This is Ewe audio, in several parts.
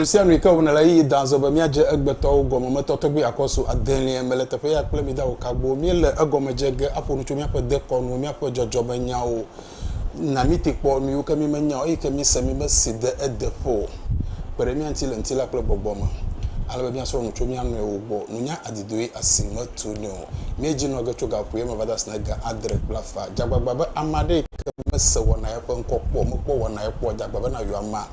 Nusianu yi ke wɔm nele ɣeyiɣi da zɔ be míadze egbetɔwo gɔme metɔ tɔgbi akɔsu adelia mele teƒe ya kple mi da wò kagbo míele egɔme dze ge aƒo nu tso míaƒe dekɔnuwo míaƒe dzɔdzɔmenyawo na míte kpɔ nu yiwo ke mímenya o eyi ke míese mímesi de edeƒe o kpe ɖe mía ŋuti le ŋutilã kple gbɔgbɔ me ale be míasrɔ̃ nu tso mía nɔewo gbɔ nunya adidoe asi metu nɛ o míedzi nɔ ge tso gaƒoƒo ya me va de asi na ga adre kple afã dze agbagba be ame aɖe yi ke mese wɔna eƒe ŋkɔ kpɔ mekpɔ wɔna ye kpɔ dze agbagba be nayɔ amea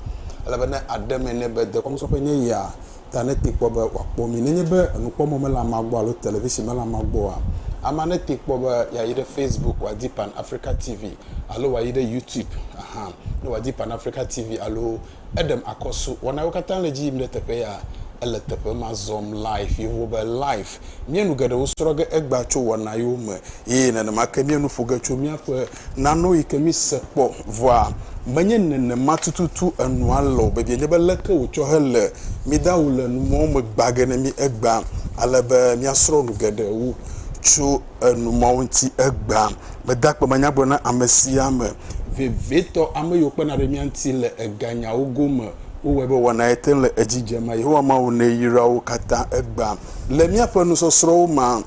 ale be ne aɖe eme nɛ be dekɔnusrɔ̃ƒe nye ya ta nete kpɔ be wòakpɔ mí. Nenye be enukpɔmɔ mele amea gbɔ alo television mele amea gbɔ oa, amea nete kpɔ be yeayi ɖe Facebook wòadi Pan Africa TV alo wòayi ɖe YouTube hã ne wòadi Pan Africa TV alo Edem Akɔsu. Wɔna yiwo katã le edzi yim ɖe teƒe ya, ele teƒe ma zɔm live. Yevuwo be live. Míe nu geɖewo srɔ̃ ge egbea tso wɔna yiwo me eye nenema ke míe nu ƒo ge tso míaƒe nanewo yi ke míse kpɔ vɔa menye nenema tututu enua le o. Bebie nye be leke wòtsɔ hele mída wu le numɔwo me gba ge ne mí egbea ale be míasrɔ̃ nu geɖe wu tso enu mawo ŋuti egbea. Meda akpe manyagblɔ na ame sia ame, vevietɔ ame yiwo kpena ɖe mía ŋuti le eganyawo gome. Wowɔe be wɔna ye te ŋu le edzi dzem. Yehowa Mawu neyra wo katã egbea. Le míaƒe nusɔsrɔ̃wo mea,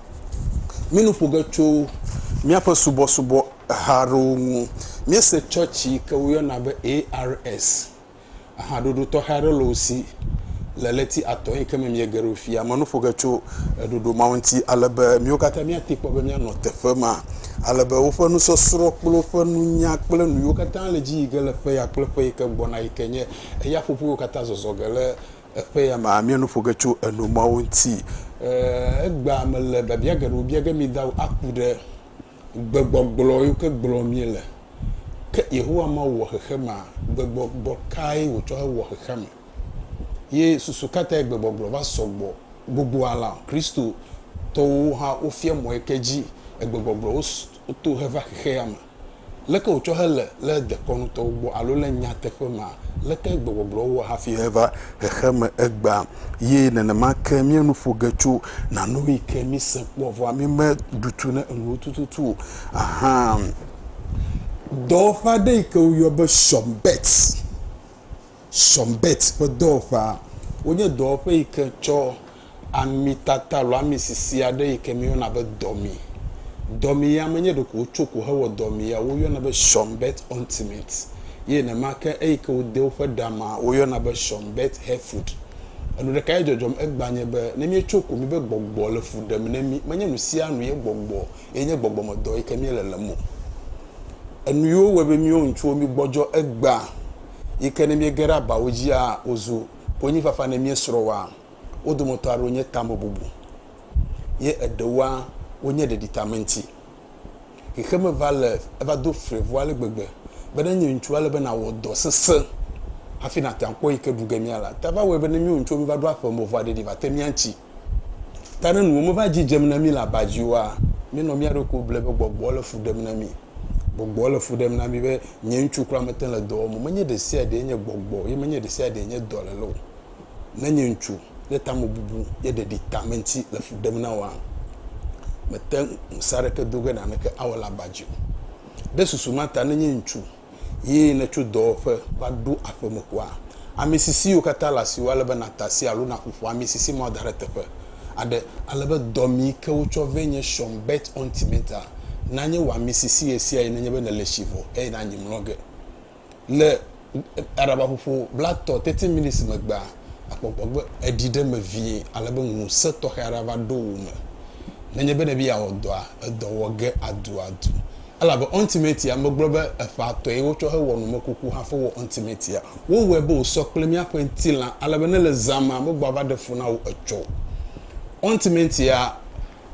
mí nu ƒo ge tso míaƒe subɔsubɔ ha aɖewo ŋu. Míese tsɔtsi yi ke woyɔna be ARS. Ahaɖoɖo tɔxɛ aɖe le wo si le ɣleti atɔ̃ yi ke me míege ɖo fia. Me nu ƒo ge tso eɖoɖo mawo ŋuti ale be míwo katã míate kpɔ be míanɔ teƒe ma ale be woƒe nusɔsrɔ̃ kple woƒe nunya kple nu yiwo katã le edzi yi ge le ƒe ya kple ƒe yi ke gbɔna yi ke nye eya ƒoƒu yiwo katã zɔzɔ ge le eƒe ya mea, míenu ƒo ge tso enu mawo ŋuti. Egbea mele biabia geɖewo bia ge mi dawo aku ɖe gbegbɔgblɔ yiwo ke gblɔm míele. Ke Yehowa Mawu wɔ xexemea, gbegbɔgblɔ kae wòtsɔ hewɔ xexeame? Ye susu ka tae gbegbɔgblɔ va sɔ gbɔ gbogbo alea? Kristotɔwo hã wofia mɔ yi ke dzi gbegbɔgblɔwo to heva xexea me. Leke wòtsɔ hele le dekɔnutɔwo gbɔ alo le nyateƒe mea? Leke gbegbɔgblɔwo wɔ hafi heva xexeme egbea? Ye nenema ke mía nu ƒo ge tso nanewo yi ke míse kpɔ vɔa mímeɖu tu ne enuwo tututu o. Ahan. Dɔwɔƒe aɖe yi ke woyɔ be Shɔmbet, Shɔmbet ƒe dɔwɔƒea, wonye dɔwɔƒe yi ke tsɔ amitata alo ami sisi aɖe yi ke míeyɔna be dɔmi. Dɔmi ya menye ɖeko wotso ko hewɔ dɔmi ya o, woyɔna be Shɔmbet Ultimate. Ye nenema ke eyi ke wode woƒe ɖa mea, woyɔna be Shɔmbet Hair Food. Enu ɖeka ye dzɔdzɔm egbea nye be, ne míetso ko míbe gbɔgbɔ le fu ɖem ne mí. Menye nu sia nu ye gbɔgbɔ ye nye gbɔgbɔmedɔ yi ke míele lém o. Enu yiwo wɔe be míwo ŋutsuwo mígbɔdzɔ egbea yi ke ne míege ɖe abawo dzia wòzu konyifafa ne míesrɔ̃ woa, wo dometɔ aɖewo nye tamebubu ye eɖewoa wonye ɖeɖiteameŋuti. Xexeme va le eva do frevo ale gbegbe be ne nye ŋutsu ale be nàwɔ dɔ sesẽ hafi nàte akpɔ yi ke ɖu ge míala. Ta va wɔe be ne míwo ŋutsuwo míva ɖo aƒe me vɔa ɖeɖi va te mía ŋuti. Ta ne nuwo meva dzi dzem na mí le aba dzi oa, míenɔ mía ɖokuiwo ble be gbɔgbɔ le fu ɖem na mí. Gbɔgbɔ le fu ɖem na mí be nye ŋutsu kura mete ŋu le dɔ wɔm o. Menye ɖe sia ɖee nye gbɔgbɔ ye menye ɖe sia ɖee nye dɔléle o. Ne nye ŋutsu ne tamebubu ye ɖeɖi tame ŋuti le fu ɖem na wòa, mete ŋusẽ aɖeke do ge naneke awɔ le aba dzi o. Ɖe susu ma ta ne nye ŋutsu ye nètso dɔwɔƒe va ɖo aƒeme koa, ami sisi yiwo katã le asiwò ale be nàte asi alo nàƒoƒo ami sisi mawo da ɖe teƒe aɖe ale be dɔmi yi ke wotsɔ vɛ nye Schonbet ointment-a nanye wò ami sisi ɣesiaɣi nenye be nèle tsi vɔ eye nànyi mlɔ ge. Le aɖabaƒoƒo blatɔ, 30 minutes, megbea, àkpɔ gbɔ be èɖi ɖe eme vie ale be ŋusẽ tɔxɛ aɖe ava ɖo wò me. Nenye be nèbe yeawɔ dɔa, edɔ wɔ ge aduadu. Elabe ointment-ya, megblɔ be eƒe atɔe wotsɔ hewɔ numekuku hafi wɔ ointment-ya. Wowɔe be wòsɔ kple míaƒe ŋutilã ale be ne le zã mea, megbɔ ava ɖe fu na wò etsɔ o. Ointment-ya,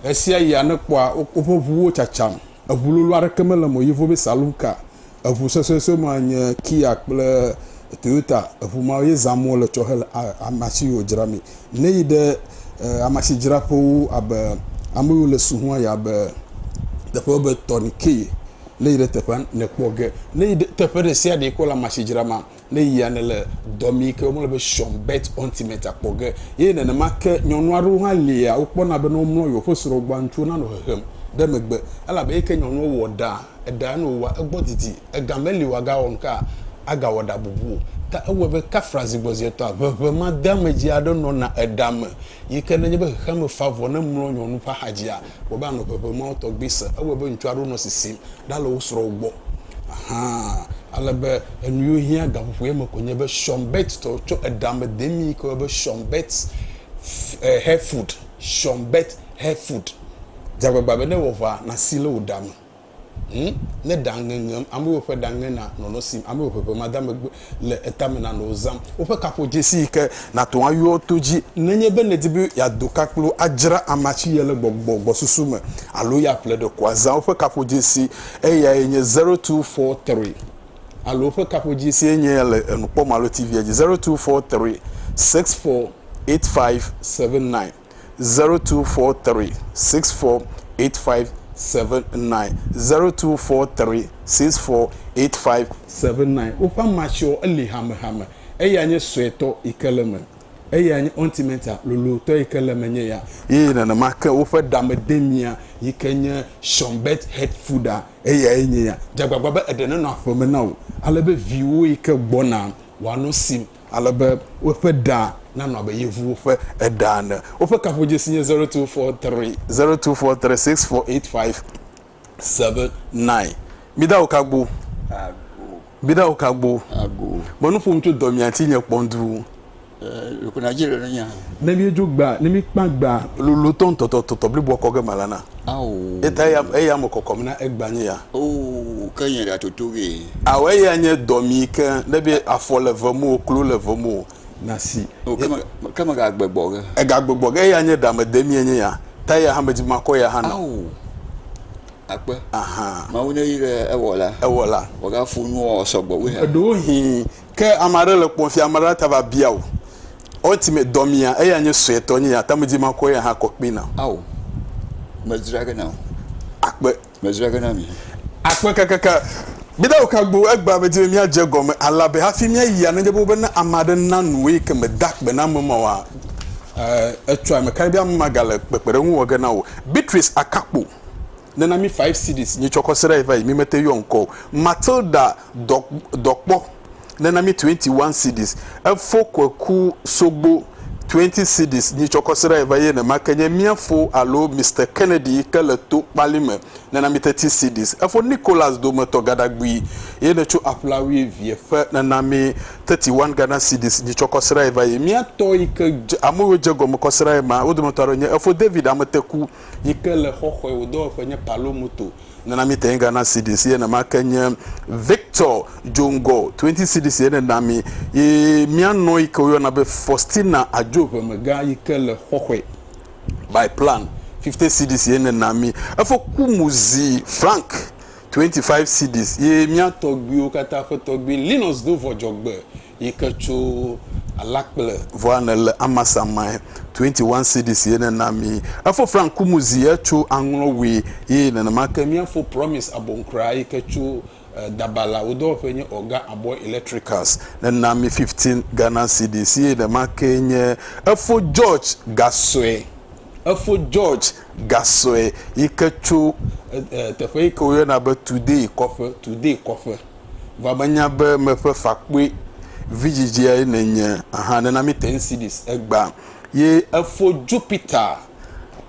ɣesiaɣia ne èkpɔa woƒe ʋuwo tsatsam, eʋu lolo aɖeke mele eme o, yevuwo be saloon car, Eʋu suesuesue ma nye Kia kple Toyota. Eʋu mawo ye zãm wole tsɔ hele amatsi yiwo dzramee. Ne yi ɖe amatsidzraƒewo abe ame yiwo le suhua yi abe teƒewo be Tɔnikee, ne yi ɖe teƒea nèkpɔ ge. Ne yi ɖe teƒe ɖe sia ɖe yi ke wole amatsi dzrama, ne yia nèle dɔmi yi ke womlɔ be Shɔmbɛt Ɔntimɛnt akpɔ ge. Eye nenema ke nyɔnu aɖewo hã lia, wokpɔna be ne womlɔ yewoƒe srɔ̃wo gbɔa, ŋutsuwo nanɔ hehem ɖe megbe elabe eyi ke nyɔnuwo wɔ ɖa Eɖa enu wòwa egbɔ didi, ega meli wòagawɔ nu ka agawɔ ɖa bubu o. Ta ewɔe be kafra zigbɔzietɔa, ʋeʋẽ madeamedzi aɖe nɔna eɖa me yi ke nenye be xexeame fa vɔ ne mlɔ nyɔnu ƒe axadzia, wɔ be anɔ ʋeʋẽ mawo tɔgbi se. Ewɔe be ŋutsu aɖewo nɔ sisim ɖa le wo srɔ̃wo gbɔ. Ahan, ale be enu yiwo hiã gaƒoƒo ya me koe nye be Sean Bett tɔ tsɔ eɖa me demi yi ke woyɔ be Sean Bett hair food, Sean Bett hair food. Dze agbagba be ne ewɔ vɔa, nàsi le wò ɖa me. Ŋ, ne ɖa ŋeŋem, ame yiwo ƒe ɖa ŋena nɔ no sim, ame yiwo ʋeʋẽ madamegbe le etame nanɔ wo zãm. Woƒe kaƒodzesi yi ke nàte ŋu ayɔ to dzi nenye be nèdi be yeado ka kpli wo, adzra amatsi ye le gbɔgbɔ gbɔsusu me alo yeaƒle ɖe ko azã woƒe kaƒodzesi, eyae nye 0243 alo woƒe kaƒodzesi enye ya le enukpɔmɔ alo TV-a dzi 0243 64 85 79. 0243 64 85 79 0243 64 85 79 Woƒe amatsiwo eli hamehame. Eya nye suetɔ yi ke le eme. Eya nye ointment-a lolotɔ yi ke le eme nye ya. Eye nenema ke woƒe ɖamedemia yi ke nye Schonbet Head Food-a, eyae nye ya. Dze agbagba be eɖe nenɔ aƒeme na wò ale be viwò yi ke gbɔna wòanɔ sim. Ale be woƒe ɖa nanɔ abe yevuwo ƒe eɖa ene. Woƒe kaƒodzesi nye 0243 0243 6485 79. Mida wo kagbo. Mida wo kagbo. Me nu ƒom tso dɔmia ŋuti nye kpɔndu. Ne míedzo gbea, ne míkpã gbea, lolotɔ ŋutɔtɔtɔtɔ bliboa kɔ ge mala na. Eta eya, eya me kɔkɔm na egbea nye ya. Oo, ke nye ɖa toto ge. Ao, eya nye dɔmi ke ne be afɔ le vem o, klo le vem o, nasi. O, ke me, ke me gagbe gbɔ ge. Egagbe gbɔ ge, eya nye ɖa me demie nye ya. Ta eya hã medzi be makɔ eya hã na. Ao, akpe. Aha. Mawu ne yra ewɔla. Ewɔla. Wògafu nuwɔwɔ sɔgbɔ wu hã. Ɖewohĩ Ke ame aɖe le kpɔm fia, ame aɖe ate va bia wò. Ɔtime dɔmia, eya nye suetɔ nye ya, ta medi makɔ eya hã kɔ kpee na. Ao, medzra ge na wò. Akpe. Medzra ge na mi. Akpe kakaka. Mida wò kagbo, egbea medi be míadze egɔme alabe hafi míayia nenye be wobe ne ame aɖe na nu wò eyi ke mèda akpe na ame ma oa, etsɔa meka ɖe be ame ma gale kpekpeɖeŋu wɔ ge na wò. Beatrice Akakpo nena mí five cedis nyitsɔ kɔsiɖa yi va yi, mímete yɔ ŋkɔ o. Matilda dɔ dɔkpɔ nena mi 21 cedis efo kweku sogbo 20 cedis nyitsɔ kɔsiɖa yi va ye nema ke nye mía fo alo Mister Kennedy yi ke le to kpali me nena mi 30 cedis efo Nicholas dometɔ gaɖagbui Ye nètso aƒla wuievie ƒe nena mí 31 Ghana cedis nyitsɔ kɔsiɖa yi va yi. Mía tɔ yi ke dze, ame yiwo dze gɔme kɔsiɖa yi ma, wo dometɔ aɖewo nye Efo David Ameteku yi ke le xɔxɔe, wò dɔwɔƒe nye Palo Moto nena mí 10 Ghana cedis ye nema ke nye Victor Djongɔ 20 cedis ye nena mí. Ye mía nɔ yi ke woyɔna be Faustina Adjo Ʋemegã yi ke le xɔxɔe by plan 50 cedis ye nena mí. Efo Kumuzi Frank 25 cedis ye mía tɔgbuiwo katã ƒe tɔgbui Linus do vɔ dzɔgbe yi ke tso Alakple vɔa nèle Amasamai 21 cedis ye nena mí. Efo Frank Kumuzi etso Aŋlɔwui ye nenema ke mía fo Promise Abonkra yi ke tso Dabala wo dɔwɔƒe nye Oga Aboy Electricals nena mí 15 Ghana cedis ye nenema ke nye efo George Gasɔe efo George Gasɔe yi ke tso teƒe yi ke woyɔna be Today kɔƒe, Today kɔƒe. Vɔa menya be meƒe fakpoe vidzidzia ye nènye hã nena mí ten cedis egbea. Ye efo Jupiter,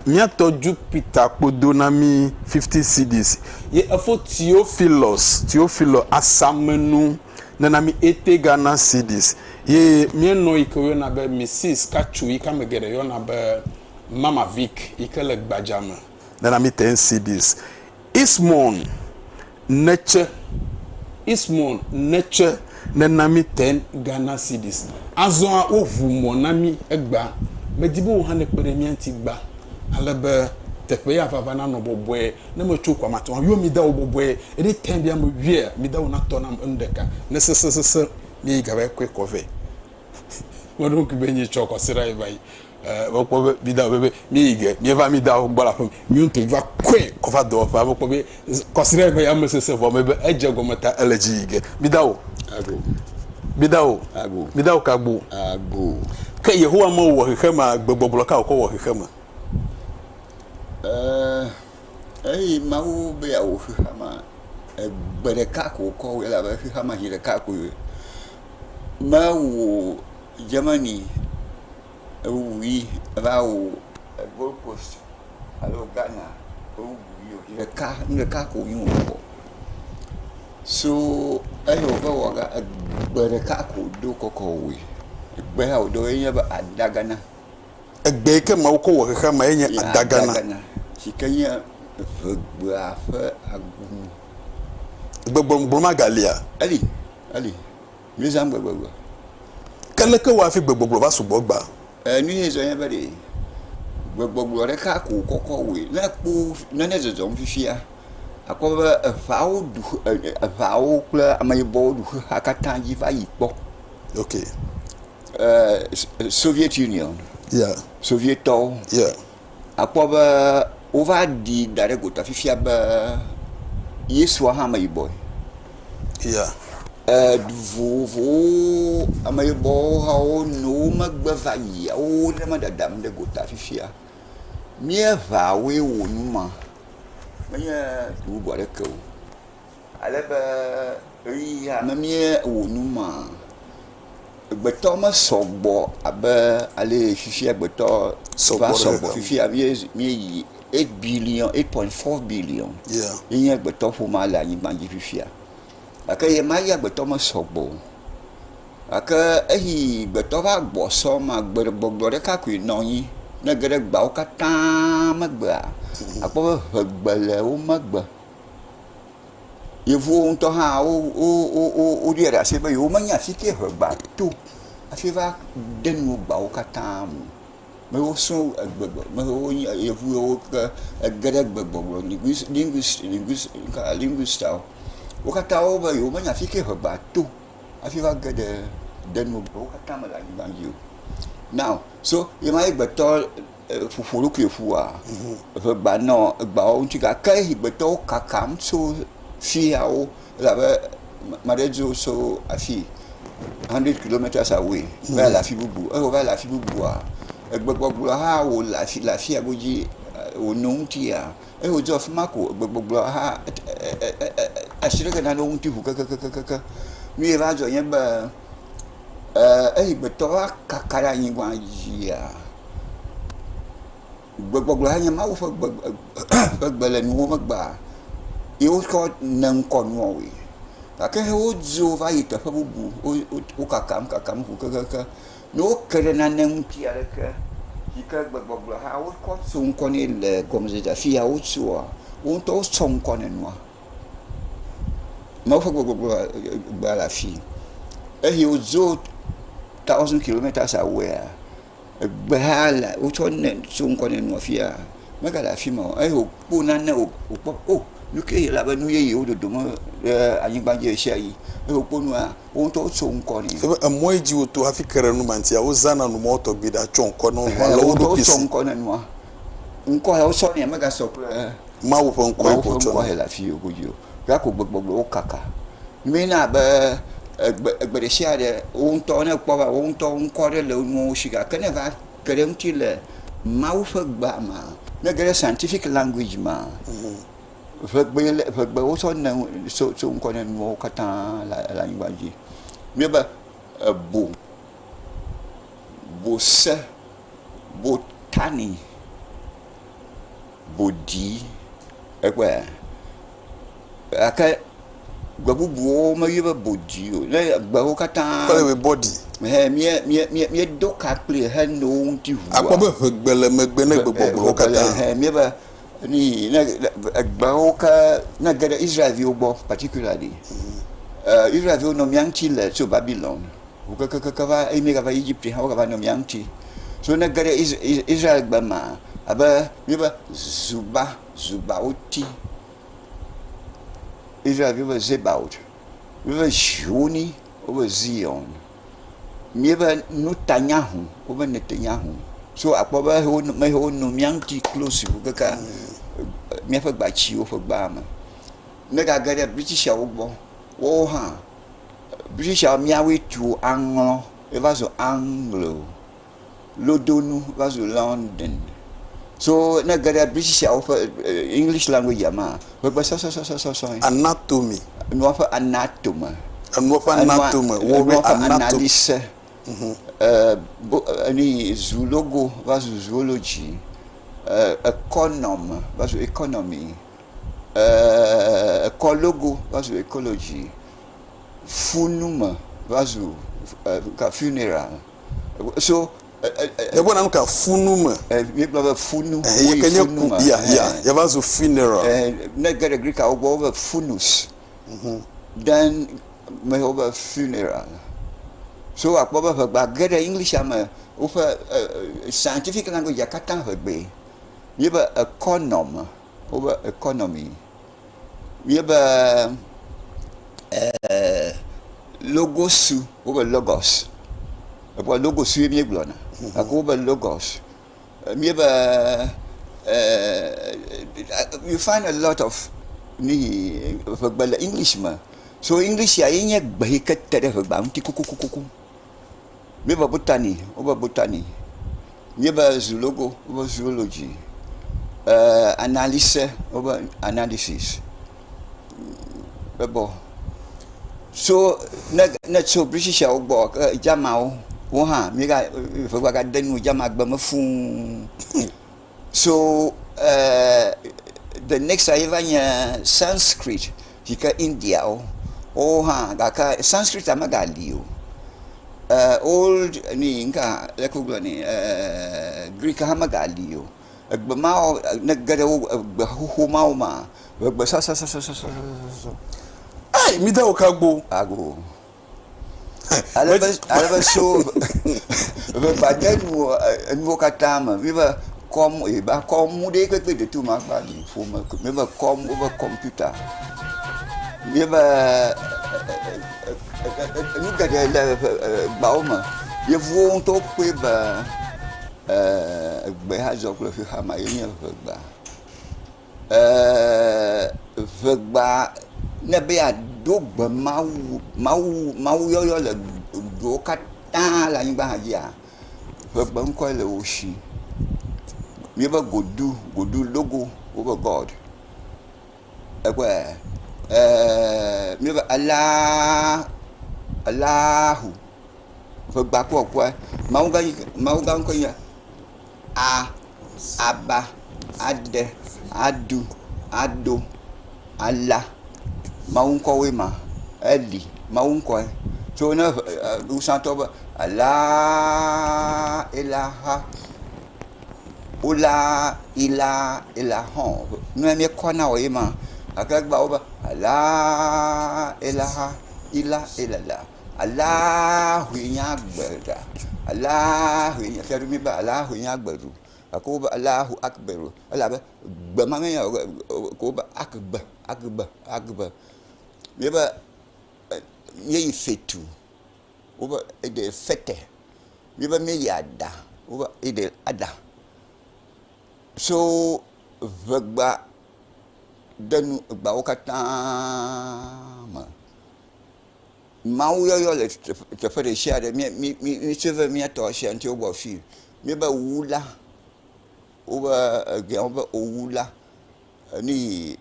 mía tɔ Jupiter kpo do na mí 50 cedis. Ye efo Theophilus, Theophilus asamenu nena mí 80 Ghana cedis. Ye mía nɔ yi ke woyɔna be Mrs. Katsu yi ke ame geɖe yɔna be Mama Vic yi ke le gbadza me nena mí 10 cedis. Ismon Netse, Ismon Netse nena mí 10 Ghana cedis. Azɔa woʋu mɔ na mí egbea. Medi be wò hã nekpe ɖe mía ŋuti gbã ale be teƒe ya vava nanɔ bɔbɔe. Ne metso koa, mate ŋu ayɔ mi da wò bɔbɔe. Any time be ame wuiea, mi da wò natɔ nam enu ɖeka. Ne sesesese míeyi gava kɔe kɔ vɛ. Meɖo ŋku be nye tsɔ kɔsiɖa yi va yi. Mekpɔ be mi da be mi yi ge míeva mi da gbɔ le aƒeme. Mi ŋutɔ va kɔe kɔ va dɔwɔƒea. Mekpɔ be kɔsiɖa yi va yi ame sese vɔ me be edze gɔme ta ele dzi yi ge. Mi da o. Ago. Mi da o. Ago. Mi da o kagbo. Ago. Ke Yehowa mewɔ xexemea gbegbɔgblɔ ka wòkɔ wɔ xexeme? Ɛɛ, eyi Mawu be yeawɔ xexeamea, egbe ɖeka ko wòkɔ wɔe elabe xexeame zi ɖeka koe. Mewɔ Germany ewui eva wɔ Gold Coast alo Ghana ewui o. Ɖeka nu ɖeka ko nyi wòwɔ. So eyi wòva wɔ ga egbe ɖeka ko wòdo kɔkɔ wɔe. Egbe ya wòdo ye nye be adagana. Egbe yi ke Mawu kɔ wɔ xexea me ye nye adagana. Si ke nye ʋegbea ƒe agunu. Gbegbɔgblɔ magalia? Eli, eli. Míezã gbegbɔgblɔ. Ke leke wɔ hafi gbegbɔgblɔ va sugbɔ gbea? E, nu ye zɔ nye be ɖe gbegbɔgblɔ ɖeka ko kɔkɔ wɔe. Ne ekpɔ nane zɔzɔm fifia, akpɔ be eʋeawo ɖu eʋeawo kple ameyibɔwo ɖu xexea katã dzi va yi kpɔ. Ok. E, Soviet Union. Yeah. Sovietɔwo. Yeah. Akpɔ be wova ɖi da ɖe gota fifia be Yesua hã ameyibɔe. Yeah. E, du vovovowo ameyibɔwo hã wonɔ wo megbe va yia wo ɖe me dadam ɖe gota fifia. Míeʋawoe wɔ nu ma. Menye du bubu aɖeke o. Ale be ɣeyiɣia me míewɔ nu ma, agbetɔ mesɔ gbɔ abe ale yi fifia agbetɔ va sɔgbɔ fifia míeyi eight billion, eight point four billion ye nye agbetɔ ƒomea le anyigba dzi fifia. Gake ɣemaɣi agbetɔ mesɔ gbɔ o. Gake eyi gbetɔ va gbɔ sɔ ma, gbegbɔgblɔ ɖeka koe nɔ anyi. Ne ege ɖe gbeawo katã megbea, akpɔ be ʋegbe le wo megbe. Yevuwo ŋutɔ hã wo wo wo woɖoe ɖe asi be yewomenya afi ke ŋegbea to hafi va de nu gbeawo katã me o. Me wosrɔ̃ egbe me wonye yevu yiwo ke ege ɖe gbegbɔgblɔ linguis linguis linguis linguistawo. Wo katã wobe yewomenya afi ke ŋegbea to hafi va ge ɖe de nu gbewo katã me le anyigba dzi o. Now so ɣemaɣi gbetɔ ƒoƒo ɖokui ƒua, ʋegba nɔ egbeawo ŋuti gake ehigbetɔwo kakam tso fiawo elabe ame aɖe dzo tso afi hundred kilometers away va le afi bubu. Eye wòva le afi bubua, egbegbɔgblɔ hã wòle afi le afia godzi wònɔ ŋutia eye wòdzo afi ma ko egbegbɔgblɔ hã asi ɖeke nanewo ŋuti ŋu kekekekeake. Nu yi va dzɔ nye be ehigbetɔ va kaka ɖe anyigba dzia. Gbegbɔgblɔ hã nye Mawu ƒe gbe ƒe gbe le nuwo megbea ye wokɔ ne ŋkɔ nuawoe. Gake he wodzo va yi teƒe bubu, wo wo kakam kakam ƒo kekeake. Ne woke ɖe nane ŋuti aleke yi ke gbegbɔgblɔ hã wokɔ tso ŋkɔ nɛ le gɔmedzedze afi ya wotsoa, wo ŋutɔ wotsɔ ŋkɔ ne nua. Mawu ƒe gbegbɔgblɔ gbea le afii. Eye wodzo thousand kilometers away Egbe hã le wotsɔ nɛ tso ŋkɔ nɛ nua fia megale afi ma o eye wòkpɔ nane wòkpɔ o nu ke le abe nu yeyewo dodom ɖe anyigba dzi ɣesiaɣi eye wòkpɔ nua wo ŋutɔ wotso ŋkɔ nɛ. Ebe emɔ yi dzi woto hafi ke ɖe nu ma ŋutia, wozãna nu mawo tɔgbi ɖa tsɔ ŋkɔ na nua le wo ɖokui si. Wotsɔ ŋkɔ na nua. Ŋkɔ ya wotsɔ nɛ megasɔ kple Mawu ƒe ŋkɔ yi ko wotsɔ nɛ. le afi godzi o. Ya ko gbegbɔgblɔwo kaka. Míena abe egbe egbe ɖe sia ɖe wo ŋutɔ ne ekpɔ be wo ŋutɔ ŋkɔ ɖe le nuwo si gake ne eva ke ɖe eŋuti le Mawu ƒe gbea mea, ne ege ɖe scientific language mea, ʋegbe le ʋegbe wotsɔ ne tso tso ŋkɔ ne nuwo katã le le anyigba dzi. Míebe ebo, bose, botany, boɖi, ekpɔea. Gake gbe bubuwo meyɔe be bodi o. Ne gbewo katã. Kple be bɔdi. Hɛ mía mía mía míedo ka kpli heno wo ŋuti ʋua. Akpɔ be ʋegbe le megbe ne gbegbɔgblɔwo katã. Hɛ míebe ni ne egbewo ke ne ge ɖe Israelviwo gbɔ particularly. Israelviwo nɔ mía ŋuti le tso Babylon ŋu kekekeke va eye míegava Egypte hã wogava nɔ mía ŋuti. So ne ge ɖe Israel gbe mea abe míebe zuba zubawo ti. Israelviwo be Zebaot, wobe Zioni, wobe Zion, míebe Nutanyahu, wobe Netanyahu. So akpɔ be wo me yiwo nɔ mía ŋuti close wu kaka míaƒe gbatsiwo ƒe gbea me. Ne gage ɖe Britishawo gbɔ, woawo hã Britishawo míawoe tu aŋlɔ eva zu Anglo. Lodonu va zu London. So ne ge ɖe Britishawo ƒe English language mea, ʋegbe sɔsɔsɔsɔsɔe. Anatomy. Enua ƒe anatome. Enua ƒe anatome. Enua ƒe analyse. Bo eni zoologo va zu zoology. Econom va zu economy. Ecologo va zu ecology. Funume va zu funeral. So Ebe na nu ka funu me. Míegblɔ be funu. Eyi ke nye ku ya ya ya va zu funeral. Ne ge ɖe Greekawo gbɔ wobe funus. Then me wobe funeral. So akpɔ be ʋegba ge ɖe Englishia me woƒe scientific language katã ʋegbee. Míebe econom wobe economy. Míebe logosu, wobe logos. Ekpɔ logosu ye míegblɔna gake wobe logos. Míebe you find a lot of nu yi ʋegbe le English me. So English ya ye nye gbe yi ke te ɖe ʋegbea ŋuti kokokoko. Míebe botany, wobe botany. Míebe zoologo, wobe zoology. Analyse, wobe analysis. Ebɔ. So ne ne tso Britishawo gbɔ ke Germanwo wo hã míega ʋegba gade nu German gbe me fũu. So the next ye va nye Sanskrit yi ke Indiawo woawo hã gake Sanskrit-a megali o. Old ni ŋka leke wogblɔ nɛ Greek hã megali o. Egbe mawo ne ge ɖe wo egbe xoxo mawo mea, ʋegbe sɔsɔsɔsɔsɔsɔ. Ei, mi de wo ka gbo. Ago. Ale be ale be so ʋegba de nu enuwo katã me. Míbe kɔm eba kɔmu ɖe kpekpe de to ma gba li ƒome. Míbe kɔm wobe kɔmputa. Míbe nu geɖe le gbawo me. Yevuwo ŋutɔ kpɔe be egbe hazɔ kple xexea me ye nye ʋegba. Ʋegba ne be yeaɖo gbe Mawu, Mawu, Mawu yɔyɔ le duwo katã le anyigba hã dzia, ʋegbe ŋkɔe le wo si. Míebe godu, godu logo wobe God. Ekpɔe míebe Alaa, Alaahu ʋegba kpɔkpɔe. Mawu gã, Mawu gã ŋkɔe nye A. Aba, aɖe, aɖu, aɖo, ala. Mawu ŋkɔwoe ma. Eli, Mawu ŋkɔe. Tso ne wusatɔ be Alaa elaha wola ila ila hɔ nua míekɔ na wò ye ma. Gake egbea wobe Alaa elaha ila elala Alahue nye agbe ɖa. Alahue nye fiaɖuƒe míebe Alahue nye agbe ɖu. Gake wobe Alahu akberu elabe gbe ma menye ko wobe akbe akbe akbe. Míebe míeyi fetu wobe eɖe fete. Míebe míeyi aɖa wobe eɖe aɖa. So ŋegba de nu egbeawo katã me. Mawu yɔyɔ le teƒe ɖe sia ɖe. Mí mí mítsɔe va mía tɔ sia ŋuti wogbɔ fi. Míebe wula wobe egbea wobe owula. Enu yi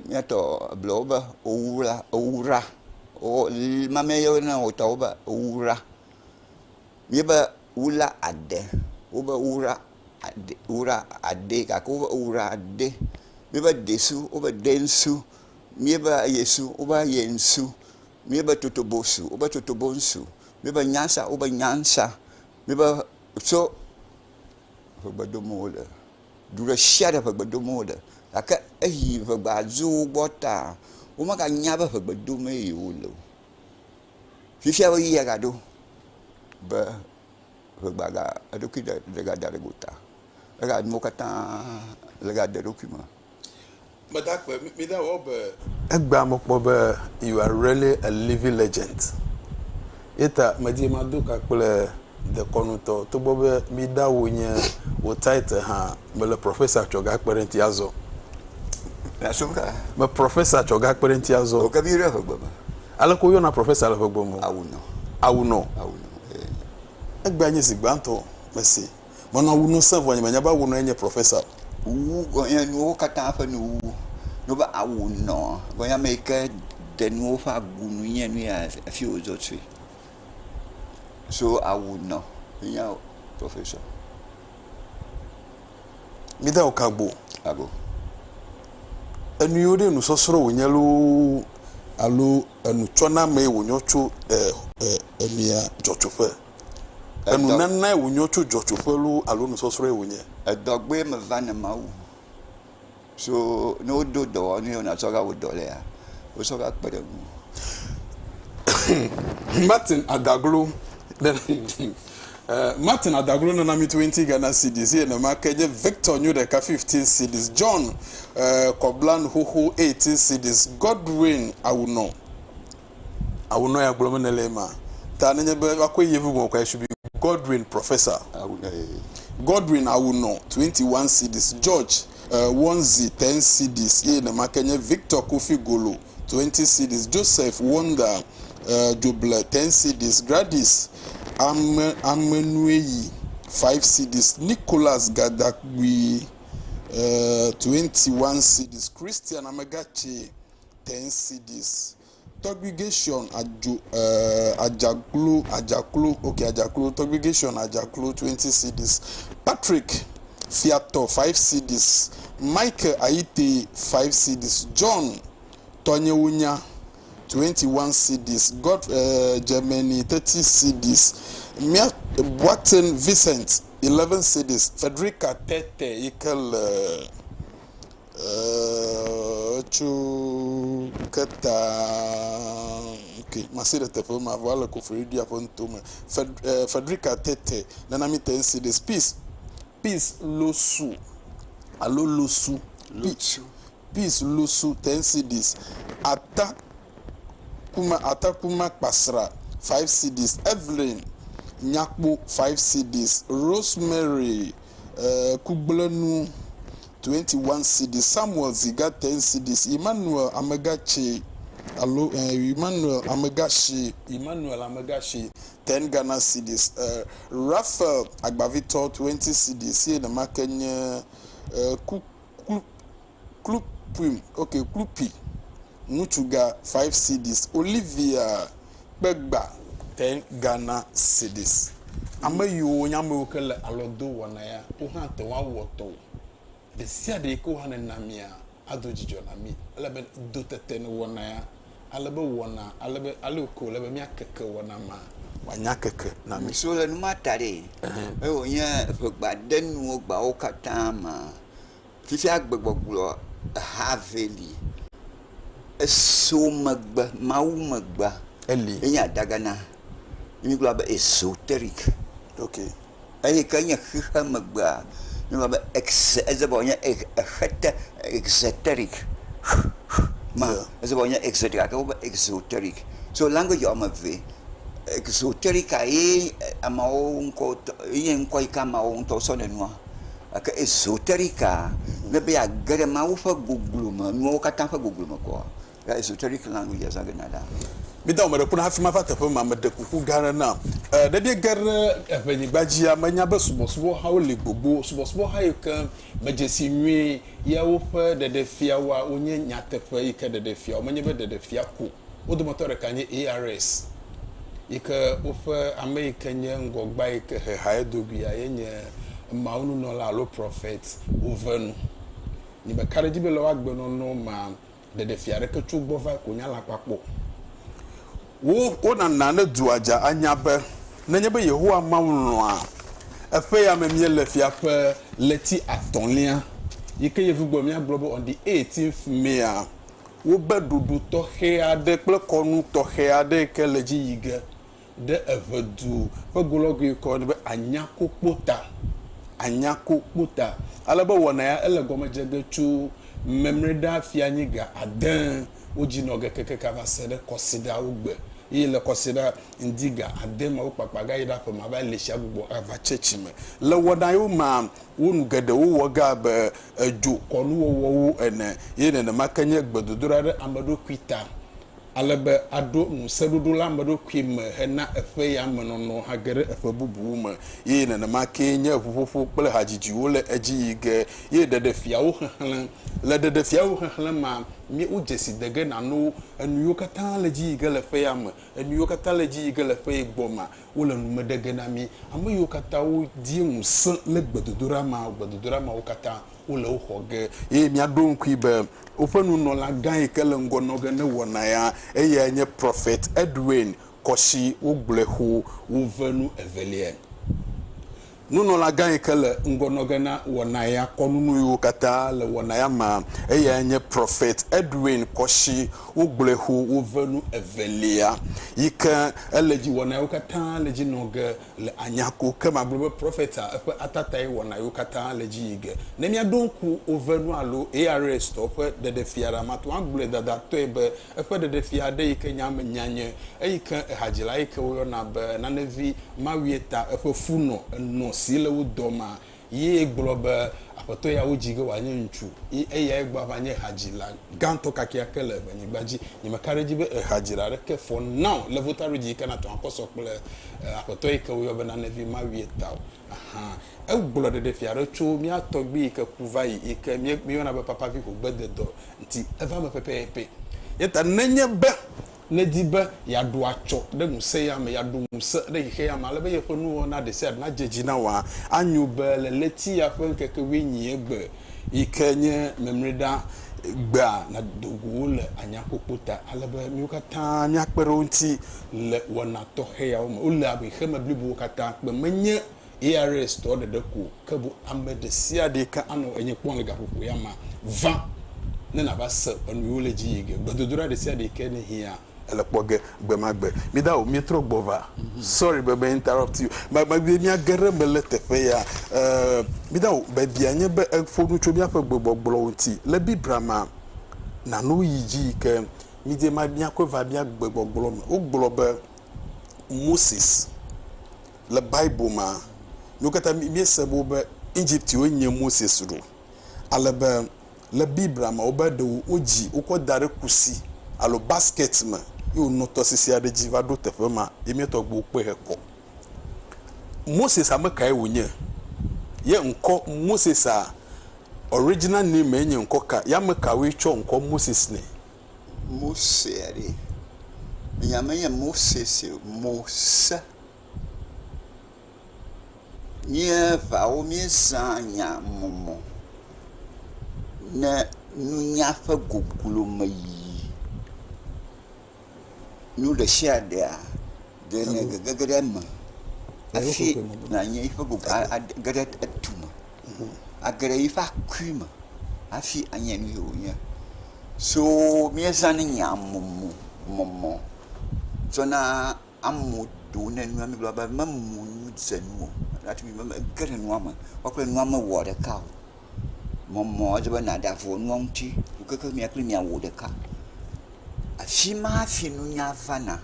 mía tɔ gblɔ wobe owura owura wo mamɛ ye woyɔna wotɔ wobe owura. Míebe wula ade wobe wura ade wura ade gake wobe wura ade. Míebe desu wobe densu. Míebe yesu wobe yensu. Míebe totobosu wobe totobonsu. Míebe nyansa wobe nyansa. Míebe tso ʋegbe dome wole. Du ɖe sia ɖe ʋegbe dome wole gake eyi ʋegbea zu wo gbɔ ta womeganya be ʋegbe domee yewole o. Fifia ɣeyiɣia gaɖo be ʋegbea ga eɖokui ɖe gada ɖe gota. Ega nuwo katã le gade eɖokui me. Meda akpe, mi da wɔ be. Egbea mekpɔ be you are really a living legend. Ye ta medi be mado ka kple dekɔnutɔ togbɔ be mi da wò nye wò title hã mele professor tsɔ ga kpe ɖe ŋuti azɔ. Me professor tsɔ ga kpe ɖe ŋuti azɔ. Ke mi ɖe ʋegbe me. Aleke woyɔna professor le ʋegbe me? Awunɔ. Awunɔ. Awunɔ. Egbea nye zi gbãtɔ mese. Menɔ awu nu sẽ vɔ nyemenya be awu nɔe nye professor o. Wu gɔnye nuwo katã ƒe nuwuwu. Ne wobe awu nɔ gɔnye ame yi ke de nuwo ƒe agunu nye nu ya hafi wòdzɔ tsoe. So awu nɔ nye professor. Míde wò kagbo. Kagbo. Enu yiwo ɖe nusɔsrɔ̃ wònye loo alo enutsɔnamee wònye tso e e emia dzɔtsoƒe. Enunanae wònye tso dzɔtsoƒe loo alo nusɔsrɔ̃e wònye? Edɔgbee meva ne Mawu. So ne wodo dɔwɔnu ye nàtsɔ va wò dɔ lea, wotsɔ va kpe ɖe ŋuwò. Martin Adaglo Martin Adaglo nana mi 20 Ghana cedis eye nenema ke nye Victor Nyoɖeka 15 cedis, John Kɔblan Xoxo 18 cedis, Godwin Awunɔ Awu nɔ ya gblɔm nèle ema. Ta nenye be woakɔe yi yevu gɔme koa, it should be Godwin Professor. Godwin Awunɔ 21 cedis, George uh, Wonzi 10 cedis, eye nema ke nye Victor Kofi Golo 20 cedis, Joseph Wonder uh, Dzoble 10 cedis, Gladys Ame Amenueyi 5 cedis, Nicholas Gadakpui uh, 21 cedis, Christian Amegatse 10 cedis. Tɔgbui Gershon adzo eh, adzaklo, adzaklo, ok, adzaklo, Tɔgbui Gershon adzaklo 20 cedis. Patrick Fiatɔ 5 cedis. Michael Ayite 5 cedis. John Tɔnyewonya 21 cedis. God eh, Germany 30 cedis. Mia Boateng Vincent 11 cedis. Federica Tete yi ke le Etso keta ok masi ɖe teƒe ma vɔ ele Koforidua ƒe nutome. Fed Federica Tete nana mi ten cedis. Peace Peace Losu alo Losu Losu Peace Losu ten cedis. Ata Kuma Atakuma Kpasra 5 cedis. Evelyn Nyakpo 5 cedis. Rosemary Kugblenu 21 cedis, Samuel Ziga 10 cedis, Emmanuel Amegatse alo Emmanuel Amegashi, Emmanuel Amegashi 10 Ghana cedis, Raphael Agbavitɔ 20 cedis ye nema ke nye ku klu Klupim, ok, Klupi, ŋutsuga 5 cedis, Olivia Kpegba 10 Ghana cedis. Ame yiwo nye ame yiwo ke le alɔ do wɔna ya, wo hã te ŋu awɔ tɔwò. Ɖe sia ɖe yi ke wò hã nèna mía, ado dzidzɔ na mí. Ele be do tete ne wɔna ya. Ale be wɔna, ale be ale ko wòle be míakeke wɔna ma wòanya keke na mí. So le nu ma ta ɖe, eye wònye ʋegba de nuwo gbawo katã mea, fifia gbegbɔgblɔ eha eve li. Eso megbe, Mawu megbea, Eli. Enye adagana. Mígblɔ be esoteric. Okay. Eyi ke nye xixe megbea, mígblɔ be ex, edze be wònye exete, exeteric. Ma, edze be wònye exoteric gake wobe exoteric. So language woame evee. Exoterica ye ameawo ŋkɔ ye nye ŋkɔ yi ke ameawo ŋutɔ sɔ ne nua. Gake esoterica, ne be yeage ɖe Mawu ƒe goglo me, nuwo katã ƒe goglo me koa, ya esoteric language zã ge nàɖa. Mida wò meɖe ku na hafi mava teƒe ma, meɖe kuku gã aɖe nam. E, ne míege ɖe eʋenyigba dzia, menya be subɔsubɔhawo li gbogbo. Subɔsubɔha yi ke medze si nyuie ya woƒe ɖeɖefiawoa, wonye nyateƒe yi ke ɖeɖefia wo, menye be ɖeɖefia ko. Wo dometɔ ɖeka nye ARS yi ke woƒe ame yi ke nye ŋgɔgba yi ke he hae doguia ye nye Mawu nunɔla alo prophet Ovenu. Nye meka ɖe edzi be le woa gbenɔnɔ mea, ɖeɖefia aɖeke tso gbɔ va ko nye alakpa kpɔ o. Wo wonana ne dua dza anya be nenye be Yehowa Mawu lɔ̃a, eƒe ya me míele fia ƒe ɣleti atɔ̃lia yi ke yevugbe míagblɔ be on the 18th May-a, Wobe ɖoɖo tɔxɛ aɖe kple kɔnu tɔxɛ aɖe yi ke le edzi yi ge ɖe eŋedu ƒe golɔgoe kɔ be Anyakokpota. Anyakokpota. Ale be wɔna ya ele gɔme dze ge tso Memleɖa fianyi ga ade wodzi nɔ ge kekeke va se ɖe kɔsiɖawo gbe eye le kɔsiɖa ŋdi ga ade ma wokpakpa ga yi ɖe aƒeme ava li tsia gbugbɔ ava tsɛtsi me. Le wɔna yewo mea, wo nu geɖewo wɔ ge abe edzo kɔnuwɔwɔwo ene, ye nenema ke nye gbedodoɖa ɖe ame ɖokui ta, ale be aɖo ŋusẽɖoɖo le ame ɖokui me hena eƒe ya me nɔnɔ hage ɖe eƒe bubuwo me, ye nenema kee nye ʋuƒoƒo kple hadzidziwo le edzi yi ge, ye ɖeɖefiawo xexlẽ. Le ɖeɖefiawo xexlẽ mea, mí wo dzesi de ge nano enu yiwo katã le edzi yi ge le ƒe ya me, enu yiwo katã le edzi yi ge le ƒe yi gbɔ mea, Wole nu me ɖe ge na mí. Ame yiwo katã wodie ŋusẽ le gbedodoɖa ma, gbedodoɖa mawo katã wole wo xɔ ge. Eye míaɖo ŋkui be woƒe nunɔlagã yi ke le ŋgɔ nɔ ge ne wɔna ya, eyae nye Prophet Edwin Kɔshi wogblɔe xo wove nu eveliae. Nunɔlagã yi ke le ŋgɔ nɔ ge na wɔna ya kɔnunu yiwo katã le wɔna ya mea, eyae nye Prophet Edwin Kɔshi Wogblɔe xo wove nu evelia yi ke ele dzi wɔna yiwo katã le dzi nɔ ge le anyako. Ke magblɔ be Prophet-a eƒe atatae wɔna yiwo katã le dzi yi ge. Ne míaɖo ŋku wove nu alo ARS tɔwo ƒe ɖeɖefia ɖa, mate ŋu agblɔe dadatɔe be eƒe ɖeɖefia aɖe yi ke nya me nya nye eyi ke ehadzila yi ke woyɔna be Nanevi Mawue ta eƒe fu nɔ enɔ si le wo dɔ ma Ye gblɔ be, Aƒetɔ ya wodzi ge wòanye ŋutsu, ye eyae gbɔ ava nye hadzila gãtɔ kakeake le anyigba dzi. Nyemeka ɖe edzi be ehadzila aɖeke for now le Volta Region yi ke nàte ŋu akɔ sɔ kple aƒetɔ yi ke woyɔ be Nanevi Mawue ta o. Ahan. Egblɔ ɖeɖefia aɖe tso mía tɔgbui yi ke ku va yi, yi ke míeyɔna be Papa Vi Hogbededɔ ŋuti. Eva eme pɛpɛpɛ. Eya ta nenye be Nedi be yeaɖo atsyɔ ɖe ŋusẽ ya me, yeaɖo ŋusẽ ɖe xexe ya me ale be yeƒe nuwɔna ɖesiaɖe nadze edzi na wòa? Anyo be le ɣleti ya ƒe ŋkeke wuienyi gbe yi ke nye Memleɖa gbea nàdo go wo le anyakpokpo ta ale be míwo katã míakpe ɖe wo ŋuti le wɔna tɔxɛ yawo me. Wole abe xexeme blibowo katã kpem, menye ARS tɔ ɖeɖe ko o, ke boŋ ame ɖe sia ɖe yi ke anɔ enye kpɔm le gaƒoƒo ya mea, va ne nàva se enu yiwo le edzi yi ge. Gbedodoɖa ɖe sia ɖe yi ke nèhiã, ele kpɔ ge gbe ma gbe. Mida o, míetrɔ gbɔ va. Sorry be me interrupt you. Me, me be míage ɖe eme le teƒe ya. Eh, mida o, biabia nye be eƒo nu tso míaƒe gbegbɔgblɔwo ŋuti. Le Biblia mea, nano yi dzi yi ke mídi ma míakɔe va mía gbegbɔgblɔ me. Wogblɔ be Moses Le Bible mea, míwo katã míese be wobe Egyptiwoe nye Moses ɖo. Ale be le Biblia me wobe ɖe wodzi wokɔ da ɖe kusi alo basket me ye wònɔ tɔsisi aɖe dzi va ɖo teƒe ma ye mía tɔgbuiwo kpɔe hekɔ. Moses ame kae wònye? Ye ŋkɔ Mosesa original name enye ŋkɔ ka? Ye ame kawoe tsɔ ŋkɔ Moses nɛ? Mosea ɖe, nya menye Moses o, Mose. Míeʋawo míezãa nya mɔmɔ ne nunya ƒe goglo me yiyi. Nu ɖe sia ɖea, ɖe ne gege ɖe eme hafi nànye eƒe gogo age ɖe etu me, age ɖe eƒe akui me hafi anye nu yi wònye. So míezãna nya mɔmɔ mɔmɔ tsɔ na amu do ne nua mígblɔ be memu nu dze nu o. That means be ege ɖe nua me woa kple nua mewɔ ɖeka o. Mɔmɔ edze be nàɖe avɔ nua ŋuti kekeake mia kpli miawɔ ɖeka. Afi ma hafi nunya vana.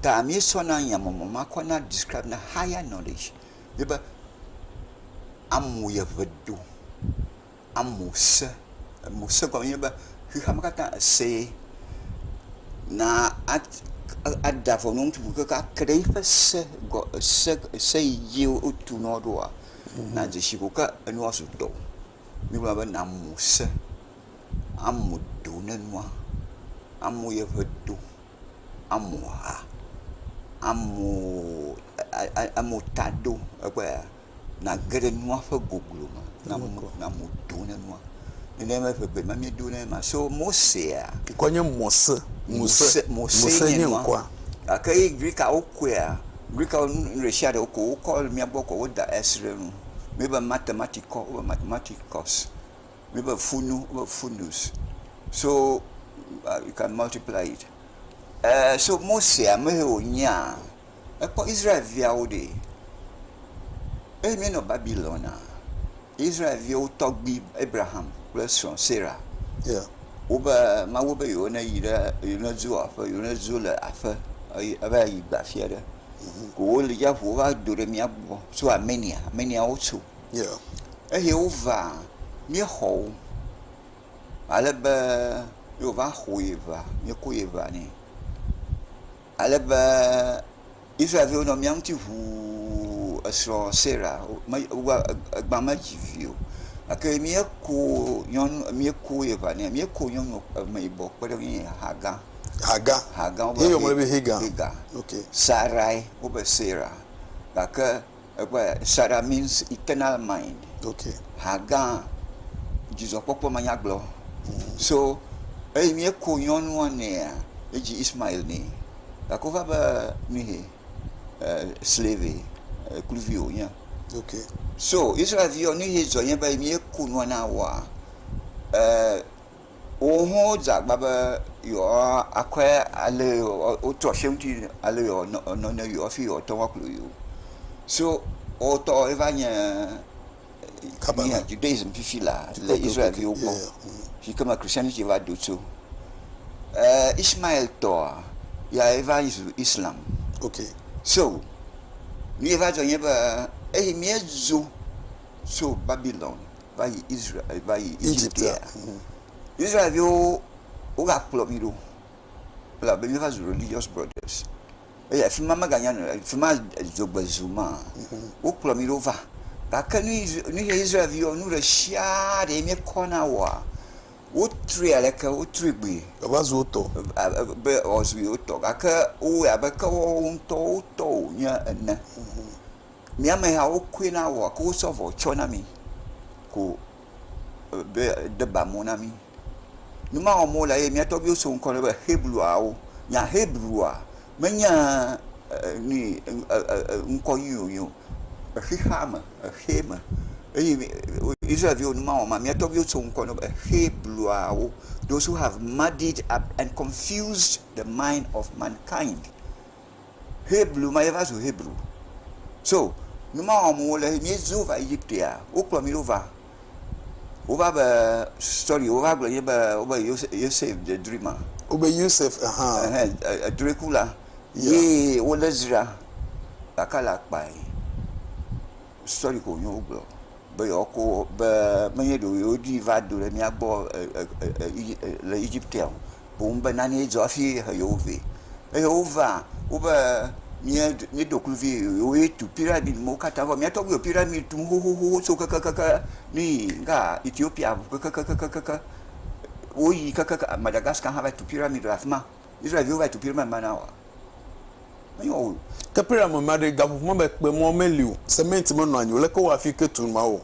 Ta míesɔna nya mɔmɔ ma kɔ na describe na higher knowledge ye be amu ye ʋe do, amu se. Amu se gɔme nye be xexea me katã esee. Na aɖe avɔ nua ŋuti kekeake ake ɖe eƒe se gɔ se se yi dzi wotu nua ɖoa, nadze si ko ke enua zu tɔwò. Mígblɔna be namu se. Amu do ne nua, amu yeƒe do, amu ha, amu amu ta do ekpɔe nage ɖe nua ƒe goglo me namu do ne nua. Nenema ƒe gbe ma míedo ne ma. So Mosea. Ŋkɔ nye Mose. Mose Mose nye nua. Gake ye Grikawo kɔea, Grikawo nu ɖe sia ɖe wokɔ wokɔ mía gbɔ kɔ woda S ɖe enu. Míebe matematikɔ, wobe matematikɔs. Míebe funu, wobe funus. So you can multiply it. Eh, so Mose ame yi wònyea, ekpɔ Israel-viawo ɖe. Eye míenɔ Babilɔna, Israel-viwo tɔgbui Abraham kple srɔ̃ Sarah, Yeah. wobe Mawu be yewo ne yi ɖe, yewo ne dzo aƒe, yewo ne dzo le aƒe eye ava yi gbe afi aɖe. Ko wole ya ʋu wova do ɖe mía gbɔ tso Armenia. Armenia wotso. Yeah. Eye wova, míexɔ wo ale be ye wova xo ye ʋa, míeko ye ʋa nɛ. Ale be Israelviwo nɔ mía ŋuti ʋuu esrɔ̃ Sera me woa egbã medzi vi o. Gake míeko nyɔnu míeko ye ʋa nɛ, míeko nyɔnu ameyibɔ kpe ɖe eŋu Haga. Haga. Haga wobe Ye yɔm le be Hagar. Hagar. Okay. Sarai wobe Sarah. Gake Ekpɔe, Sarah means eternal mind. Okay. Hagar, dzidzɔkpɔkpɔ manyagblɔ. So, eyi míeko nyɔnua nɛa, edzi Ismael nɛ. Gake wova be nuhe, eh, slave, eh, kluvi wònye. Okay. So, Israelviwo, nuhe dzɔ nye be míeko nua na woa, eh, Wo hã wodze agbagba be yewoakɔe ale wotrɔ asi eŋuti ale yewoanɔ ne yewo hafi yewoate ŋu akplɔ yewo. So wotɔ eva nye Kabbalah. Judaism fifi laa le Israelviwo gbɔ si ke me Christianity va do tso. Ishmael tɔa ya eva zu Islam. Okay. So nu yi va dzɔ nye be eyi míedzo tso Babylon va yi Israel va yi Egiptea, Israelviwo wogakplɔ mi ɖo elabe míeva zu religious brothers eye afi ma meganya nɔ afi ma dzogbe zu ma wokplɔ mi ɖo va gake nu yi nu yi Israelviwo nu ɖe sia ɖe míekɔna wɔa wotrɔe aleke wotrɔe gbee Eva zu wo tɔ. Be wòazu yewo tɔ gake wowɔe abe ke woawo ŋutɔwo tɔ wònye ene. Mía amehawo koe na wɔ ko wosɔ vɔ tsɔ na mi ko be de ba mo na mi. Nu ma wɔm wole eye mía tɔgbuiwo so ŋkɔ na be Hebruawo. Nya Hebrua menye nui ŋkɔ nyui wònye o. Xexea me, xexea me eye Israelviwo nu ma wɔm mía tɔgbuiwo so ŋkɔ na be Hebruawo. Those who have muddied up and confused the mind of mankind. Hebru ma ye va zu Hebru. So, nu ma wɔm wole, míedzo va Egiptea, wokplɔ mí ɖo va. Wova be, sorry, wova gblɔ nye be, wobe Yosef the dreamer. Wobe Yosef, ɛhã. Ɛhɛn, drɔ̃ekula. Ye wolé dzra gake alakpae. Story ko wònye wogblɔ be yewoako be menye ɖe yewoɖoe va do ɖe mía gbɔ le Egiptea o. Boŋ be nanee dzɔ hafi he yewo vɛ. Eye wova, wobe mía míedo kluvi yewoe tu pyramid mawo katã vɔ mía tɔgbuiwo pyramid tum xoxoxo tso kekekeke nuyi ga Ethiopia ŋu kekekekeke. Woyi kekeke Madagascar hã va tu pyramid le afi ma. Israelviwo va tu pyramid ma na woa? Menye woawoe o. Ke pyramid ma ɖe, gaƒoƒo ma be kpe mɔ meli o, cement menɔ anyi o, leke wowɔ hafi ke tu ma wo?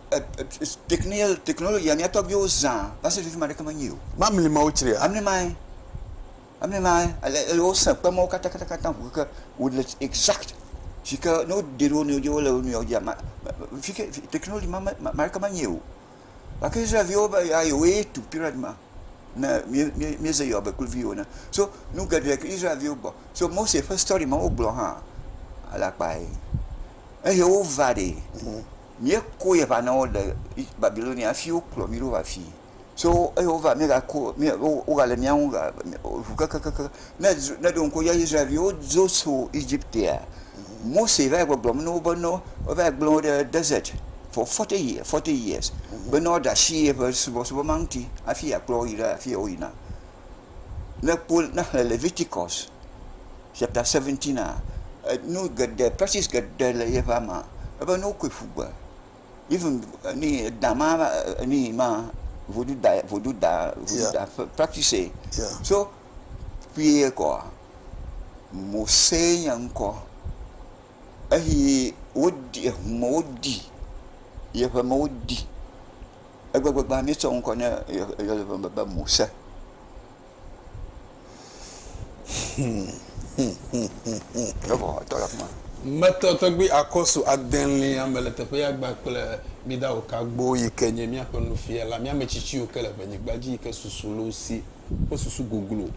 Technology mía tɔgbuiwo zã va se ɖe fifi ma ɖeke menyi o. Mamli ma wotsria? Mamli mae. Ame ma ale ele wosẽ kpe mawo katãkatãkatã ŋu keke wòle exact si ke ne woɖe ɖe wo nɔewo dzi wole wo nɔewo dzia ma fi ke technology ma me ma ɖeke menye o. Gake Israelviwo be ya yewoe tu pyramid ma ne mí mí míeze yewo abe kluviwo ene. So nu geɖe ke Israelviwo gbɔ. So Mose ƒe story ma wogblɔ hã alakpae. Eye wova ɖe míeko ye va na wo le Babilonia hafi wokplɔ mí ɖo va fi. So eye wova míegako mí wogale mía ŋu ga ʋu kekekeke. Ne ne ɖo ŋku edzi Israelviwo dzo tso Egiptea, Mose va yi gbɔgblɔm na wo be ne wova yi gblẽ wo ɖe desert for 40 years, 40 years be ne woaɖe asi yeƒe subɔsubɔ ma ŋuti hafi yeakplɔ wo yi ɖe afi yi woyina. Ne kpɔ ne xlẽ Leviticus chapter 17 a, nu geɖe practice geɖe le yeƒe amea ebe ne wokɔe ƒu gbe. Even ni da ma ni ma vodu da vodu da vodu da practice. So kpuie kɔa Mose nye ŋkɔ eyi wodi ehume wodi yeƒe me wodi egbegbegba míetsɔ ŋkɔ ne yeƒe be Mose. Metɔ tɔgbi akɔsu adelia me le teƒe ya gba kple Midawo Kagbo yi ke nye míaƒe nufiala, mía ame tsitsiwo ke le ʋenyigba dzi yi ke susu le wo si ƒe susu goglo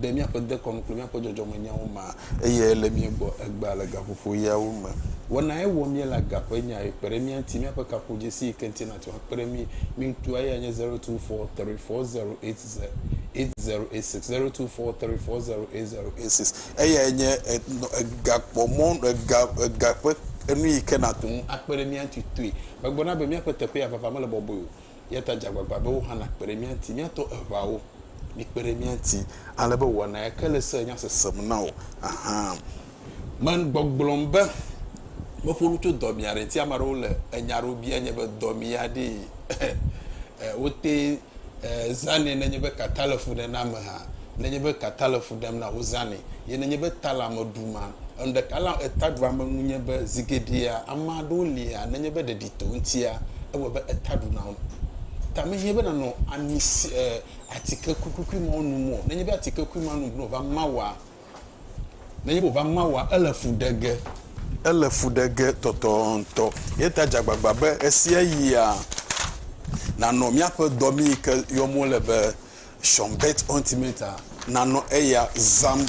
ɖe míaƒe dekɔnu kple míaƒe dzɔdzɔmenyawo mea, eyae le mía gbɔ egbea le gaƒoƒo yawo me. Wɔnae wɔm míele aga ƒe nya yi kpe ɖe mía ŋuti, míaƒe kaƒodzesi yi ke ŋuti nàte ŋu akpe ɖe mí mí ŋutua eyae nye 024340 8086 0243408086 eyae nye egakpɔmɔ ega ega ƒe enu yi ke nàte ŋu akpe ɖe mía ŋuti toe. Megblɔ na be míaƒe teƒe ya vava mele bɔbɔe o. Eya ta dze agbagba be wò hã nàkpe ɖe mía ŋuti. Míatɔ eʋeawo, mikpe ɖe mía ŋuti ale be wɔna ya ke le se nya sesem na wò. Ahan. Me gbɔgblɔm be meƒo nu tso dɔmi aɖe ŋuti. Ame aɖewo le enya aɖewo bia nye be dɔmi ya ɖee wote zãnɛ nenye be kata le fu ɖem na ame hã. Nenye be kata le fu ɖem na wozãnɛ. Ye nenye be ta le ame ɖuma, enu ɖeka le eta ɖua ame ŋu nye be zi geɖea ame aɖewo lia nenye be ɖeɖi te wo ŋutia ewɔe be eta ɖuna wo. Ta mehiã be nànɔ ami si atike kuikui mawo num o. Nenye be atike kui ma num ne wòva ma wòa, Nenye be wòva ma wòa, ele fu ɖe ge. Ele fu ɖe ge tɔtɔŋtɔ. Eya ta dze agbagba be ɣesiaɣia nànɔ míaƒe dɔmi yi ke yɔm wole be Schonbet ointment-a, nànɔ eya zãm.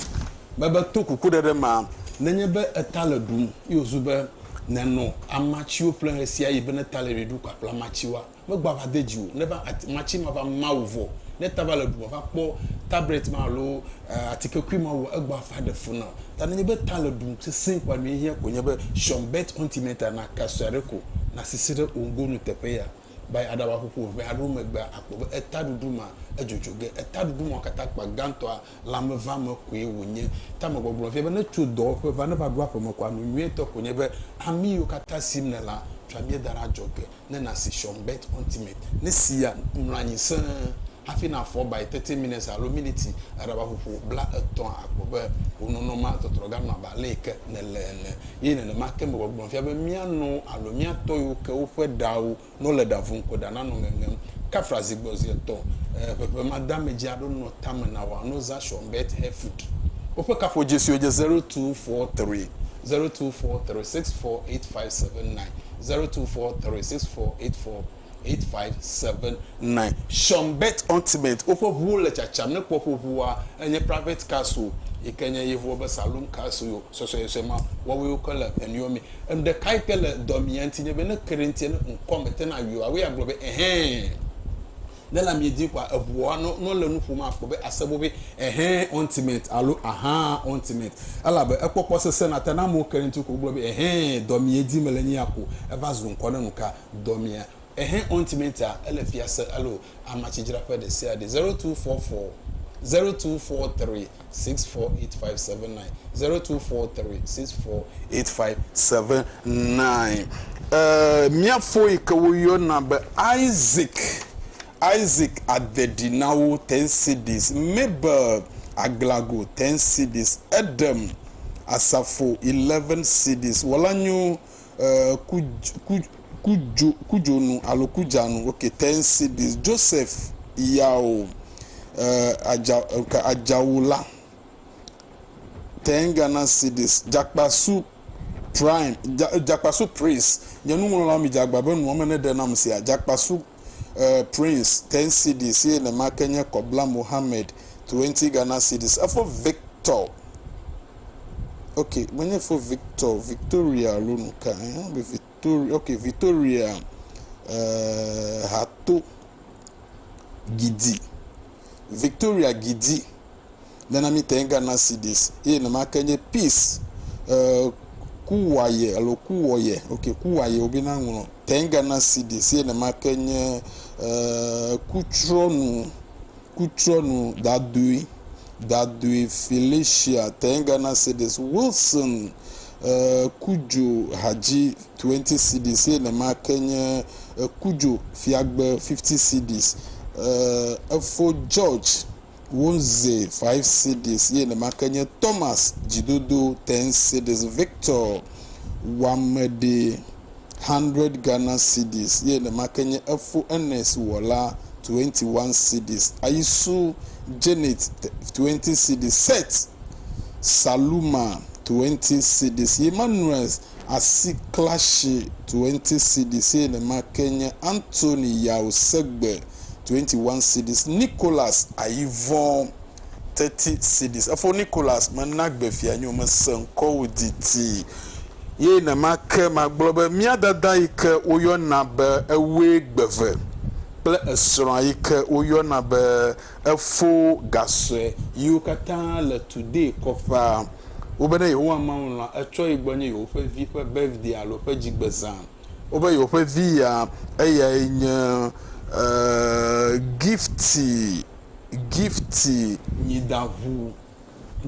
Mebe to kukuɖeɖe ma, nenye be eta le ɖum ye wòzu be nènɔ amatsiwo ƒlem ɣesiaɣi be ne ta le ɖuɖu ko aƒle amatsiwoa, Megba va de dzi o. Ne va ati matsi ma va ma wò vɔ, ne ta va le ɖu va kpɔ tablet ma alo atikekui ma wò egba va ɖe fu na wò. Ta nenye be ta le ɖum sesẽ kɔa nu hiã ko nye be Schonbet ointment na ka sue aɖe ko na sisi ɖe wò ŋgonu teƒe ya. By aɖaba ƒoƒo ʋɛ aɖewo megbea akpɔ be eta ɖuɖu ma edzodzo ge. Eta ɖuɖu ma katã akpa gãtɔa lãmevame koe wònye. Ta megbɔgblɔ fia be ne tso dɔwɔƒe va ne va ɖo aƒeme kɔa nu nyuietɔ ko nye be ami yiwo katã sim nèlea tsɔ amia da ɖe adzɔge. Ne nàsi Schonbet ointment ne sia mlɔ anyi sẽe hafi nàfɔ by 30 minutes alo miniti aɖabaƒoƒo blaetɔ̃ akpɔ be wò nɔnɔmea tɔtrɔ ganɔ abe ale yi ke nèle ene. Eye nenema ke megbɔgblɔm fia be mía nɔwo alo mía tɔ yiwo ke woƒe ɖawo ne wole ɖa vum ko ɖa nanɔ ŋeŋem kafla zi gbɔ zi etɔ̃ ʋeʋẽmadeamedzi aɖewo nɔ tame na wòa ne wozã Schonbet hair food. Woƒe kaƒodzesiwo nye 0243 0243 648579. 024364848579 Sean Bet Ultimate woƒe ʋuwo le tsatsam ne kpɔ woƒe ʋua enye private cars o yi ke nye yevuwo be saloon cars o sɔsɔesɔe ma woawoe wokɔ le enu yɔ mi. Enu ɖeka yi ke le dɔ mia ŋuti nye be ne ke ɖe ŋuti ne ŋkɔ me tena yɔa woe agblɔ be ɛhɛn. Ne le amie dim kɔa, eʋua no no le nu ƒom akpɔ be ase bo be ɛhɛn ointment alo ahan ointment. Elabe ekpɔkpɔ sese na ta ne amewo ke ɖe ŋuti ko wogblɔ be ɛhɛn dɔmie dim mele nye ya ko eva zu ŋkɔ ne nuka dɔmia. Ɛhɛn ointment-a ele fiase alo amatsidzraƒe ɖesiaɖe. 0244 0243 648579 0243 648579 E mía fo yi ke woyɔna be Isaac Isaac Adeɖinawo 10 cedis Mabel Aglago 10 cedis Edem Asafo 11 cedis Wɔlanyo e ku ku kudzo kudzonu alo kudzanu ok 10 cedis Joseph Yao e adza ok adzawula. 10 Ghana cedis, Dzakpasu Prime, Dzakpasu Prince, nye nuŋlɔlawo midze agba be nua me neɖe nam sia, Dzakpasu Prince, 10 cedis, eye nema ke nye Kɔbla Mohammed, 20 Ghana cedis. Efo Victor, ok, menye fo Victor, Victoria alo nuka, eh, be Victoria, ok, Victoria eh, Hato Gidi, Victoria Gidi, nena mi 10 Ghana cedis eye nema ke nye Peace eh, Kuwaye alo Kuwɔye, ok, Kuwaye wobe na ŋlɔ 10 Ghana cedis eye nema ke nye eh, Kutrɔnu, Kutrɔnu Dadoe, Dadoe Felicia 10 Ghana cedis, Wilson eh, Kudzo Hadji 20 cedis eye nema ke nye eh, Kudzo Fiagbe 50 cedis, eh, Efo George Wonze 5 cedis ye nema ke nye Thomas Dzidodo 10 cedis, Victor Wameɖe 100 Ghana cedis ye nema ke nye Efo Ernest Wɔla 21 cedis, Ayisu Janet 20 cedis, Seth Saluma 20 cedis, Emmanuel Asiklashi 20 cedis ye nema ke nye Anthony Yao Segbe 21 cedis, Nicholas Ayivɔ̃ 30 cedis. Efo Nicholas mena gbe fia nyo mese ŋkɔwò didi. Ye nema ke magblɔ be mía dada yi ke woyɔna be Ewoe Gbeve kple esrɔ̃a yi ke woyɔna be Efo Gasɔe yiwo katã le Today kɔƒea. Wobe ne Yehowa Mawu lɔ̃a, etsɔ yi gbɔ nye yewoƒe vi ƒe birthday alo ƒe dzigbezã. Wobe yewoƒe vi ya eyae nye Gifty, Gifty Nyidaʋu.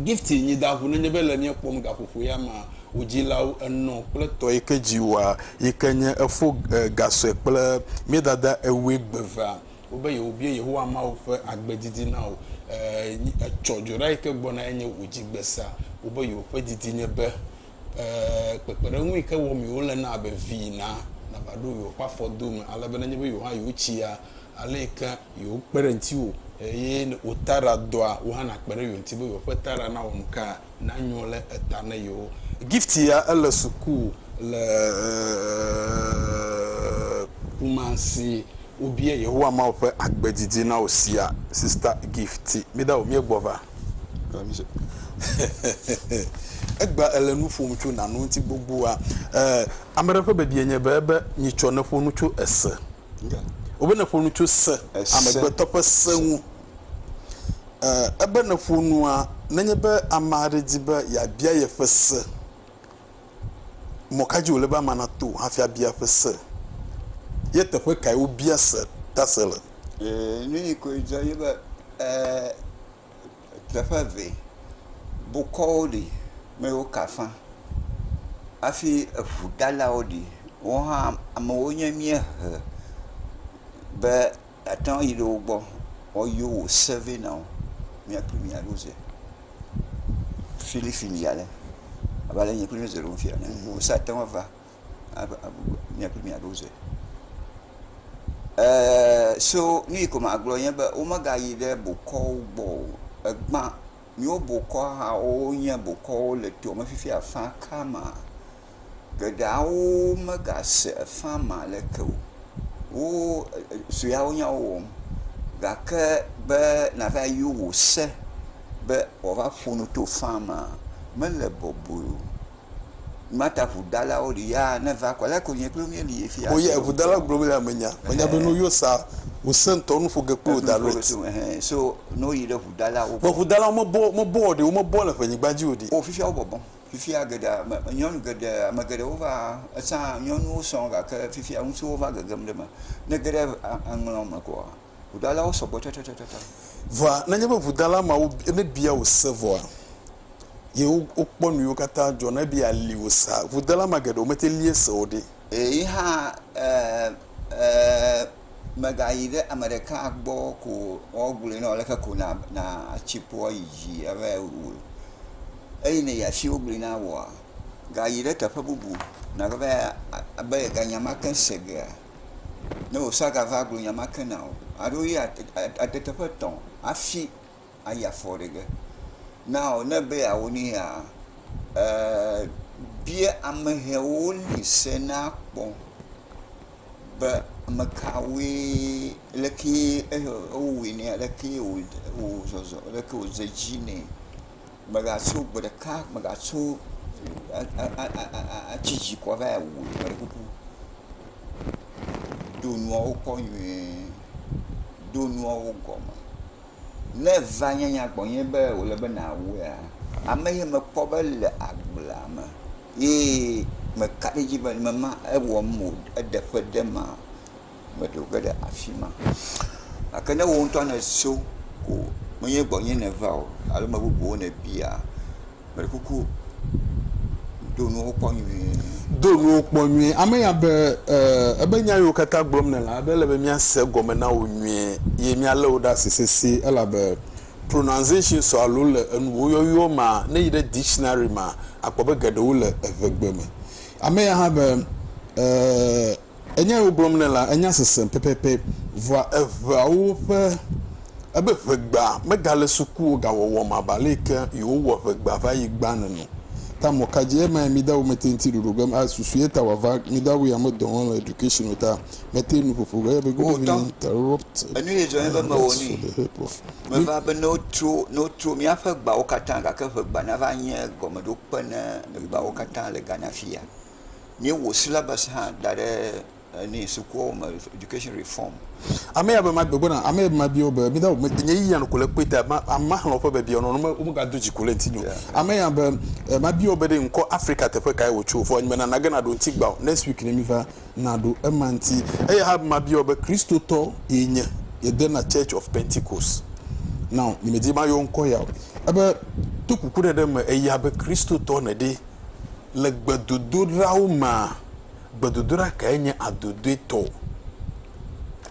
Gifty Nyidaʋu nenye be le mía kpɔm gaƒoƒo ya mea, wò dzilawo, enɔ kple tɔ yi ke dziwòa yi ke nye efo gasɔe kple mía dada ewoe gbevea, wobe yewobia Yehowa Mawu ƒe agbe didi na wò. Etsɔ dzoɖa yi ke gbɔna enye wò dzigbesa. Wobe yewoƒe didi nye be kpekpeɖeŋu yi ke wɔm yewole na abe vi na nava ɖo yewoƒe afɔdome ale be nenye be yewo hã yewotsia, ale yi ke yewokpe ɖe ŋutiwò eye wò taɖa dɔa, wò hã nàkpe ɖe yewo ŋuti be yewoƒe taɖa nawɔ nu ka nanyo ɖe eta ne yewo. Gift ya ele suku le Kumasi. Wobia Yehowa Mawu ƒe agbe didi na wò sia, Sista Gifty. Mída wò míegbɔ va. Egbea èle nu ƒom tso nane ŋuti gbogboa. Ame ɖe ƒe biabia nye be, ebe nyitsɔ nèƒo nu tso ese. Wobe nèƒo nu tso se, amegbetɔ ƒe se ŋu. Ebe nèƒo nua, nenye be ame aɖe di be yeabia yeƒe se, Mɔ ka dzi wòle be amea nato hafi abia eƒe se? Ye teƒe kae wobia se ta se le? Nu yi koe dzɔ ye be teƒe evee, bokɔwo li me woka fã hafi eŋudalawo li. Woawo hã amewo nye míehe be ate ŋu ayi ɖe wo gbɔ woayɔ wò se vɛ na wò miakpli miaɖo dze. Filifili ale abe ale nye kple mi dze ɖom fia ene. Wò se ate ŋu ava mia kple miaɖo dze. Eee so nu yi ko magblɔ nye be womegayi ɖe bokɔwo gbɔ o. Egbã míwo bokɔ hã wonye bokɔwo le toa me fifia afã kama. Geɖeawo megase efã ma aleke o. Wo sueawo nya wo wɔm gake be nava yɔ wò se be wòava ƒo nu to fã mea, mele bɔbɔe o. Mata ʋudalawo li ya ne eva ko ale ko nye kple wo míeli ye fia. Oye, ʋudala gblɔ be ya menya. Menya be ne woyɔ sa, wò se ŋutɔ nu ƒo ge kple wò direct. So ne woyi ɖe ʋudalawo gbɔ. Vɔ ʋudalawo mebɔ, mebɔ o ɖe, womebɔ le ʋenyigba dzi o ɖe. O fifia wobɔbɔ. Fifia geɖe ame, nyɔnu geɖe, ame geɖewo va, etsã nyɔnuwo sɔŋ gake fifia ŋutsuwo va gegem ɖe eme. Ne ge ɖe aŋlɔ me koa, ʋudalawo sɔgbɔ tsɔtsɔtsɔtsɔ. Vɔa nenye be ʋudala mawo ne bia wò se vɔa, ye wokpɔ nu yiwo katã dzɔ ne be yeali wò sea, ʋudala ma geɖewo mete lia se o ɖe. Yi hã e e megayi ɖe ame ɖeka gbɔ ko woagblɔe na wò leke ko na natsi kpoa yi dzi ava yi wu. Eyi ne yi afi wogblɔe na wòa, gayi ɖe teƒe bubu nagava yi abe yeganya ma ke se gea, ne wò se gava gblɔ nya ma ke na wò alo ye ade teƒe etɔ̃ hafi ayi afɔ ɖe ge. Now ne be yeawɔ nu ya, eh, bia ame hewo li se na kpɔ be ame kawoe, lekee wowɔe nɛ, lekee wòzɔzɔ, leke wòdze edzi nɛ. Mègatso gbe ɖeka, mègatso atsi dzi ko ava yi wu o, meɖe kuku. Do nuawo kpɔ nyuie, do nuawo gɔme. Ne eva nye nya gbɔnye be wòle be nàwɔea, ame yi mekpɔ be ele agblea me ye meka ɖe edzi be mema ewɔm o, eɖe ƒe ɖe ma, meɖo ge ɖe afi ma. Gake ne wò ŋutɔ nèso ko menye gbɔnye nèva o alo ame bubuwo nèbia, meɖe kuku do nuwo kpɔ nyuie. Do nuwo kpɔ nyuie. Ame ya be, ebe nya yiwo katã gblɔm nèle ebe ele be míase egɔme na wò nyuie ye míalé wò ɖe asi sesĩe elabe pronunciation sɔ alo le enuwo yɔyɔ mea, ne yi ɖe dictionary mea, akpɔ be geɖewo le eʋegbe me. Ame ya hã be, Enya yiwo gblɔm nèle la, enya sesem pɛpɛpɛ. Vɔa eŋeawo ƒe ebe ŋegbea megale sukuwo gawɔwɔm abe ale yi ke yewowɔ ŋegbea va yi gbã ene o. Ta mɔ ka dzi ema mida wo mete ŋuti ɖoɖo ge a susu ye ta wòava mida wo ya medɔ wɔm le education o ta mete nu ƒoƒo ge ebe good Wotɔ, evening interrupt enu yi dzɔ nye be mewɔ for nui. the help of Meva be ne wotro ne wotro míaƒe gbawo katã gake ŋegbea nava nye gɔmeɖokpe ne egbawo katã le Ghana fiya. Míewɔ syllabus hã da ɖe ene sukuawo me, education reform. Ame ya be ma gbegbe na ame ya be ma biɔ be mi da wo nye yi ya no ko le kpe ta ma ama xlẽ woƒe biabia nɔ me wo megado dziku le ŋutinye o. Ame ya be ma biɔ be ɖe ŋkɔ Africa teƒe kae wòtso vɔ nye me nana ge naɖo ŋuti gbã o. Next week ne mi va naɖo ema ŋuti. Eya hã be ma biɔ be Kristotɔ ye nye ye dena Church of Pentecost. Now nye me di ma yɔ ŋkɔ ya o. Ebe to kuku ɖeɖe me eya be Kristotɔ nèɖe. Le gbedodoɖawo mea, gbedodoɖa kae nye adodoetɔ?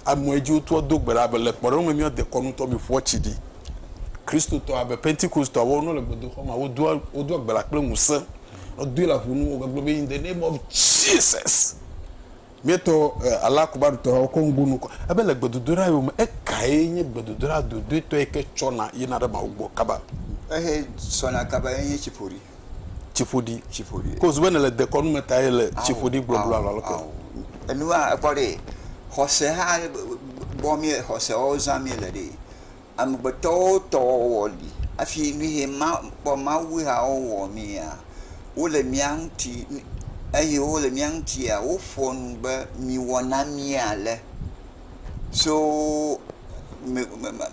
Amewo dzi wotrɔ do gbe ɖa abe le kpɔɖeŋu me míawo dekɔnutɔ mi ƒua tsi ɖi. Kristotɔ abe Pentekostɔwo ne wole gbedoxɔ mea, wodoa wodoa gbe ɖa kple ŋusẽ. Wodoe le aʋu nu wogagblɔ be in the name of Jesus. Míetɔ eh, Alakubadutɔ wokɔ ŋgonu kɔ. Ebe le gbedodoɖa yome, ekae nye gbedodoɖa adodoetɔ yi ke tsɔna yina ɖe Mawu gbɔ kaba? Ehe tsɔna kaba ye nye tsiƒoɖi. Tsiƒoɖi. Tsiƒoɖi. Ko zu be nèle dekɔnu me ta ye le tsiƒoɖi gblɔgblɔ alo aleke? Enua ekpɔ ɖe xɔse hã gbɔ mí xɔsewo zã mí le ɖe. Amegbetɔwo tɔ wɔwɔ li hafi nu yi ma kpɔ Mawu hawo wɔ mía. Wole mía ŋuti eye wole mía ŋutia woƒo nu be miwɔ na mí ale. So me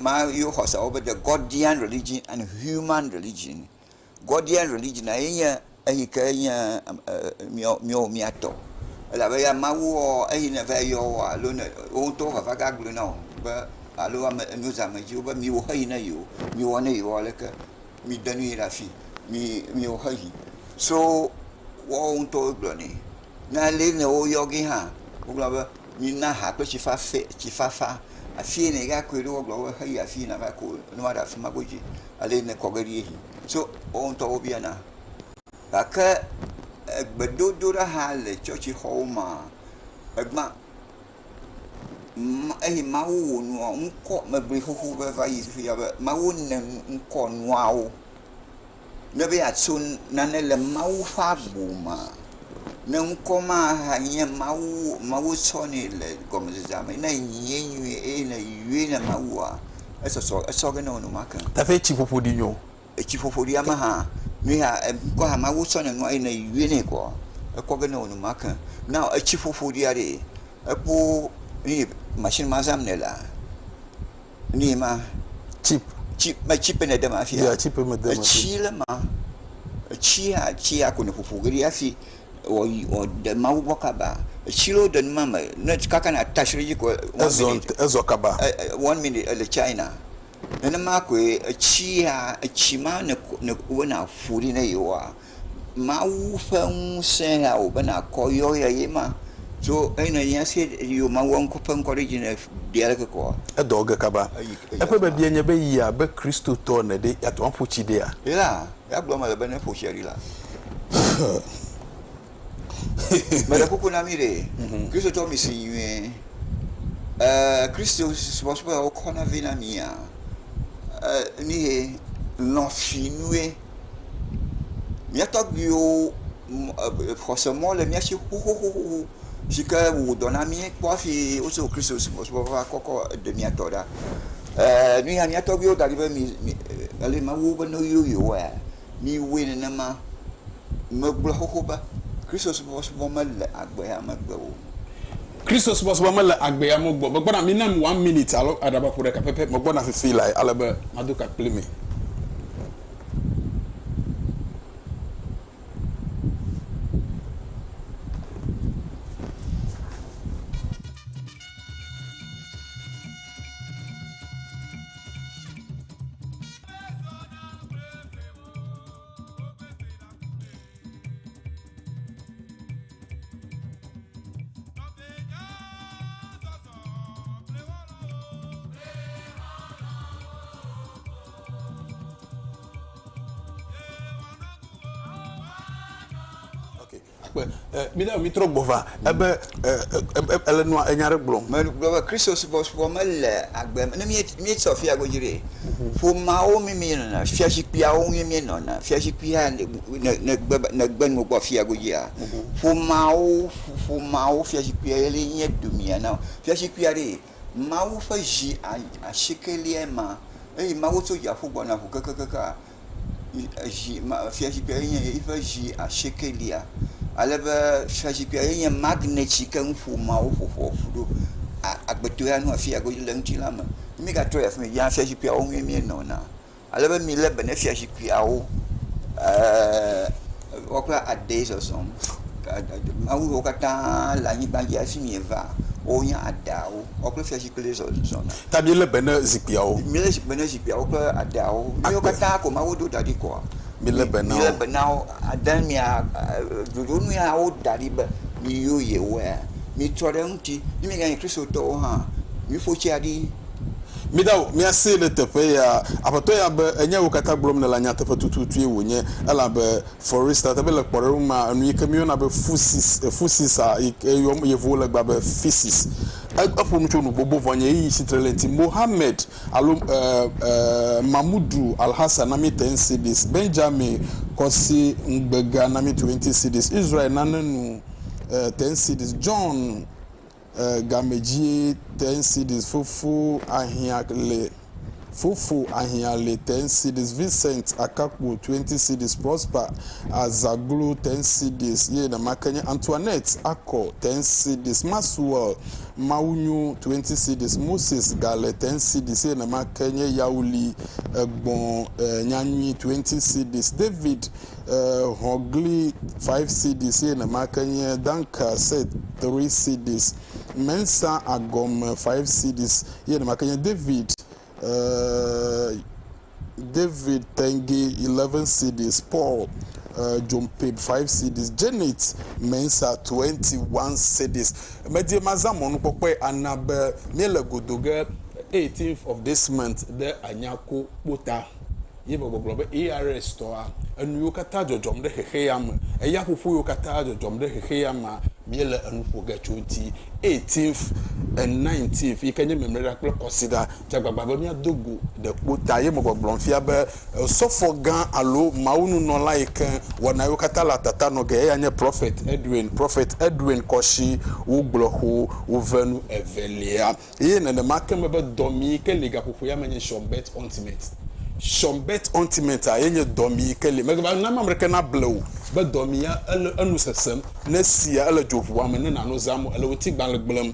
ma yewo xɔseawo be the Godian religion and human religion. Godian religion ye nye eyi ke nye míawo mía tɔ. Elabe ya Mawuɔ eyi ne va yɔ woa alo ne wo ŋutɔ vava ga gblɔe na wò be alo ame nuzãmedziwo be miwɔ xeyi ne yewo, miwɔ ne yewo aleke, mide nu yi ɖe afi, mi miwɔ xeyi. So woawo ŋutɔwoe gblɔnɛ. Ne ale ne woyɔ ge hã, wogblɔna be mina ha kple tsi fafɛ, tsi fafa. Afi yi ne gakɔe ɖo wogblɔ be xeyi afi yi nava ko nua ɖe afi ma godzi. Ale ne kɔ ge ɖi ehi. So woawo ŋutɔ wobiana. Gake egbedodoɖa hã le tsɔtsixɔwo mea, egbã eyi Mawu wɔ nua ŋkɔ megblɔe xoxo be va yi fifia be Mawu ne ŋkɔ nuawo. Ne be yeatso nane le Mawu ƒe agbo mea, ne ŋkɔ ma hã nye Mawu, Mawu tsɔ nɛ le gɔmesesea me. Ne enyie nyuie eye nèyɔe ne Mawua, esɔsɔ esɔ ge na wò enumake. Tafe tsi ƒoƒo ɖi nyo. Etsi ƒoƒo ɖia me hã, nu ya ŋkɔ hã Mawu tsɔ ne nua eye nèyɔe nɛ kɔa, ekɔ ge na wò enumake. Na etsi ƒoƒo ɖia ɖe, ekpo nu yi mashini ma zãm nèlea, Nu yi ma. Chip. Chip me chip ne de ma fia. Yeah, chip me de ma. Etsi le ma. Etsi ya tsi ya ko ne ƒoƒo ge ɖi hafi wɔ wɔ de Mawu gbɔ kaba. Etsi ɖewo de nu ma me ne kaka na ta asi ɖe edzi ko. Ezɔ ezɔ kaba. One minute ele China. Nenema koe etsi ya etsi ma ne ne wo na ƒo ɖi ne yewoa. Mawu ƒe ŋusẽ ya wò be nàkɔ yɔ ya ye ma. So eyi ne nya se yɔ Mawu ŋkɔ ƒe ŋkɔ ɖe dzi ne ɖi aleke kɔa. Edɔ ge kaba. Eƒe biabia nye be yi abe Kristotɔ ene ɖe, yeate ŋu aƒo tsi ɖea? Ya, ya gblɔm mele be ne ƒo tsia ɖi la. Meɖe kuku na mi ɖe, Kristotɔ mi si nyuie. Kristo subɔsubɔ ya wokɔ na vɛ na mia, nu ye. Lɔ̃finue. Mía tɔgbuiwo xɔsemɔ le mía si xoxoxoxo si ke wɔ dɔ na mí kpɔ hafi wotso Kristo subɔsubɔ va kɔkɔ ɖe mía tɔ ɖa. Nu ya mía tɔgbuiwo da ɖi be mi mi ale Mawu be ne yɔ yewoa, miwɔe nenema. Megblɔ xoxo be Kristo subɔsubɔ mele agbe ya megbe o. Kristo subɔsubɔ mele agbe ya megbe o. Megbɔna, minam one minute alo aɖabaƒo ɖeka pɛpɛ. Megbɔna fifi lae ale be mado ka kpli mi. Akpe. Eh, mi ɖe mi trɔ gbɔ va. Ebe eh, eh, ele nua enya ɖe gblɔm. Megblɔ be Kristo subɔsubɔ mele agbe me. Ne mi mi tsɔ fia godzi ɖe, ƒomeawo mi mi nɔna, fiazikpuiawo ŋue mi nɔna. Fiazikpuia ne ne gbe ne gbe nu gbɔ fia godzia, ƒomeawo ƒomeawo fiazikpuia ye nye domia na wo. Fiazikpuia ɖe, Mawu ƒe zi asiekelia ma eye Mawu tso dziaƒo gbɔna ʋu kekekekea. Zi ma fiazikpuia ye nye eƒe zi asiekelia. Ale be fiazikpuia ye nye magnet si ke ŋu ƒomeawo ƒoƒoa ƒu ɖo. A agbetɔ ya nu afi ya godzi le ŋutilã me. Ne mígatrɔ yi afi ma yia fiazikpuiawo ŋue míenɔna. Ale be milé be ne fiazikpuiawo ɛɛ woa kple adee zɔzɔm. Mawu yiwo katã le anyigba dzi hafi mieva wonye adeawo. Woa kple fiazikpui le zɔzɔna. Ta míelé be ne zikpuiawo. Míelé be ne zikpuiawo kple adeawo. Míwo katã ko Mawu ɖo da ɖi koa. Míelé be na wo. Míelé be na wo. Ade mia ɖoɖo nu ya woda ɖi be miyo yewoa, mitrɔ ɖe eŋuti. Ne mieganye Kristotɔwo hã, miƒo tsia ɖi. Mida o, míasee le teƒe ya. Aƒetɔ ya be, Enya yiwo katã gblɔm nèle nyateƒe tututue wònye, elabe Foresta teƒe le kpɔɖeŋu mea, enu yi ke míeyɔna be fusis, fusisa yi ke yɔm yevuwo le egbea be feces. E, eƒo nu tso nu gbogbo vɔ nye ɣeyiɣi tsitre le eŋuti. Mohammed alo e, e, Mamudu Alhassan na mí ten cedis, Benjamin Kɔsi Ŋgbega na mí 20 cedis, Israel nane nu e, ten cedis, John e, Gamedzie ten cedis, Fofo Ahiã le Fofo Ahiã le ten cedis, Vincent Akakpo 20 cedis, Prosper Azaglo ten cedis, ye nenema ke nye Antoinette Akɔ ten cedis, Maxwell Mawunyo 20 cedis, Moses Gale ten cedis, ye nenema ke nye Yauli Egbɔn e, Nyanyui 20 cedis, David Hɔgli 5 cedis ye nenema ke nye Danka Seth 3 cedis, Mensa Agɔme 5 cedis ye nenema ke nye David David Tenge 11 cedis, Paul Jompeb 5 cedis, Janet Mensa 21 cedis. Medie mazã mɔnukpɔkpɔe ana be míele go do ge 18th of this month ɖe Anyako kpota. Ye me gbɔgblɔ be ARS tɔa, enu yiwo katã dzɔdzɔm ɖe xexe ya me, eya ƒoƒu yiwo katã dzɔdzɔm ɖe xexe ya mea, míele enu ƒo ge tso eŋuti. Eighteenth and nineteenth yi ke nye Memleɖa kple Kɔsiɖa, dze agbagba be míado go ɖe kpo ta. Ye me gbɔgblɔm fia be Osɔfɔgã alo Mawununɔla yi ke wɔna yiwo katã le atata nɔ ge, eya nye Prophet Edwin, Prophet Edwin Kɔshi, wogblɔ xo wove nu evelia. Eye nenema ke mebe dɔmi yi ke li gaƒoƒo ya me nye Seanbet Ointment. Seanbet Ointment-a ye nye dɔmi yi ke li. Megava na ame ɖeke nable o be dɔmi ya ele enu sesem. Ne sia ele dzo ʋua me ne nàno zãm o, ele wò ŋutigbalẽ gblẽm.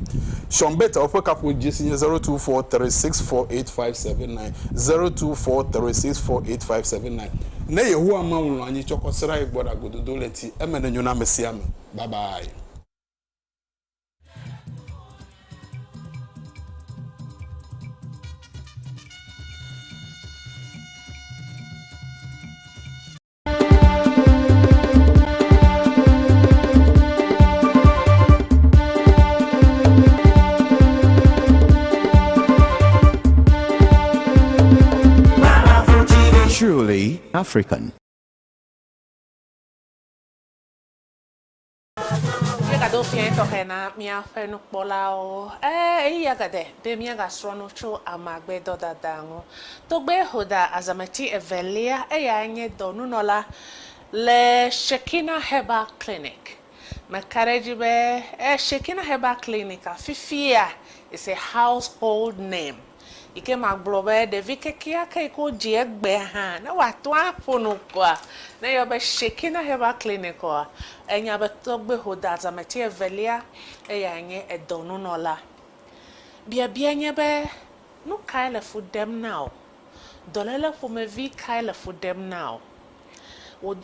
Seanbet-a woƒe kaƒodzesi nye 0243648579, 0243648579. Ne Yehowa Mawu lɔ̃ anyi tsɔ kɔ sra ye gbɔ ɖe agododo le ŋuti, eme nenyo na amesiame. Bye bye. Truly African. Do fiẽ tɔxɛ na míaƒe nukpɔlawo. Ẽ, ɣeyiɣia gade be míagasrɔ̃ nu tso amagbedɔdada ŋu. Togbe Hoda azãmeti evelia, eyae nye dɔnunɔla le Shekinah Herbal Clinic. Meka ɖe edzi be Shekinah Herbal Clinic fifia is a household name yi ke magblɔ be ɖevi kekeake yi ke wodzi egbea hã ne wòate ŋu aƒo nu koa, ne eyɔ be Shekinah Herbal Clinic oa, enya be Tɔgbe Hoda Azameti evelia eyae nye edɔnunɔla. Biabia nye be, nu kae le fu ɖem na wò? Dɔléle ƒomevi kae le fu ɖem na wò? Wò dɔ.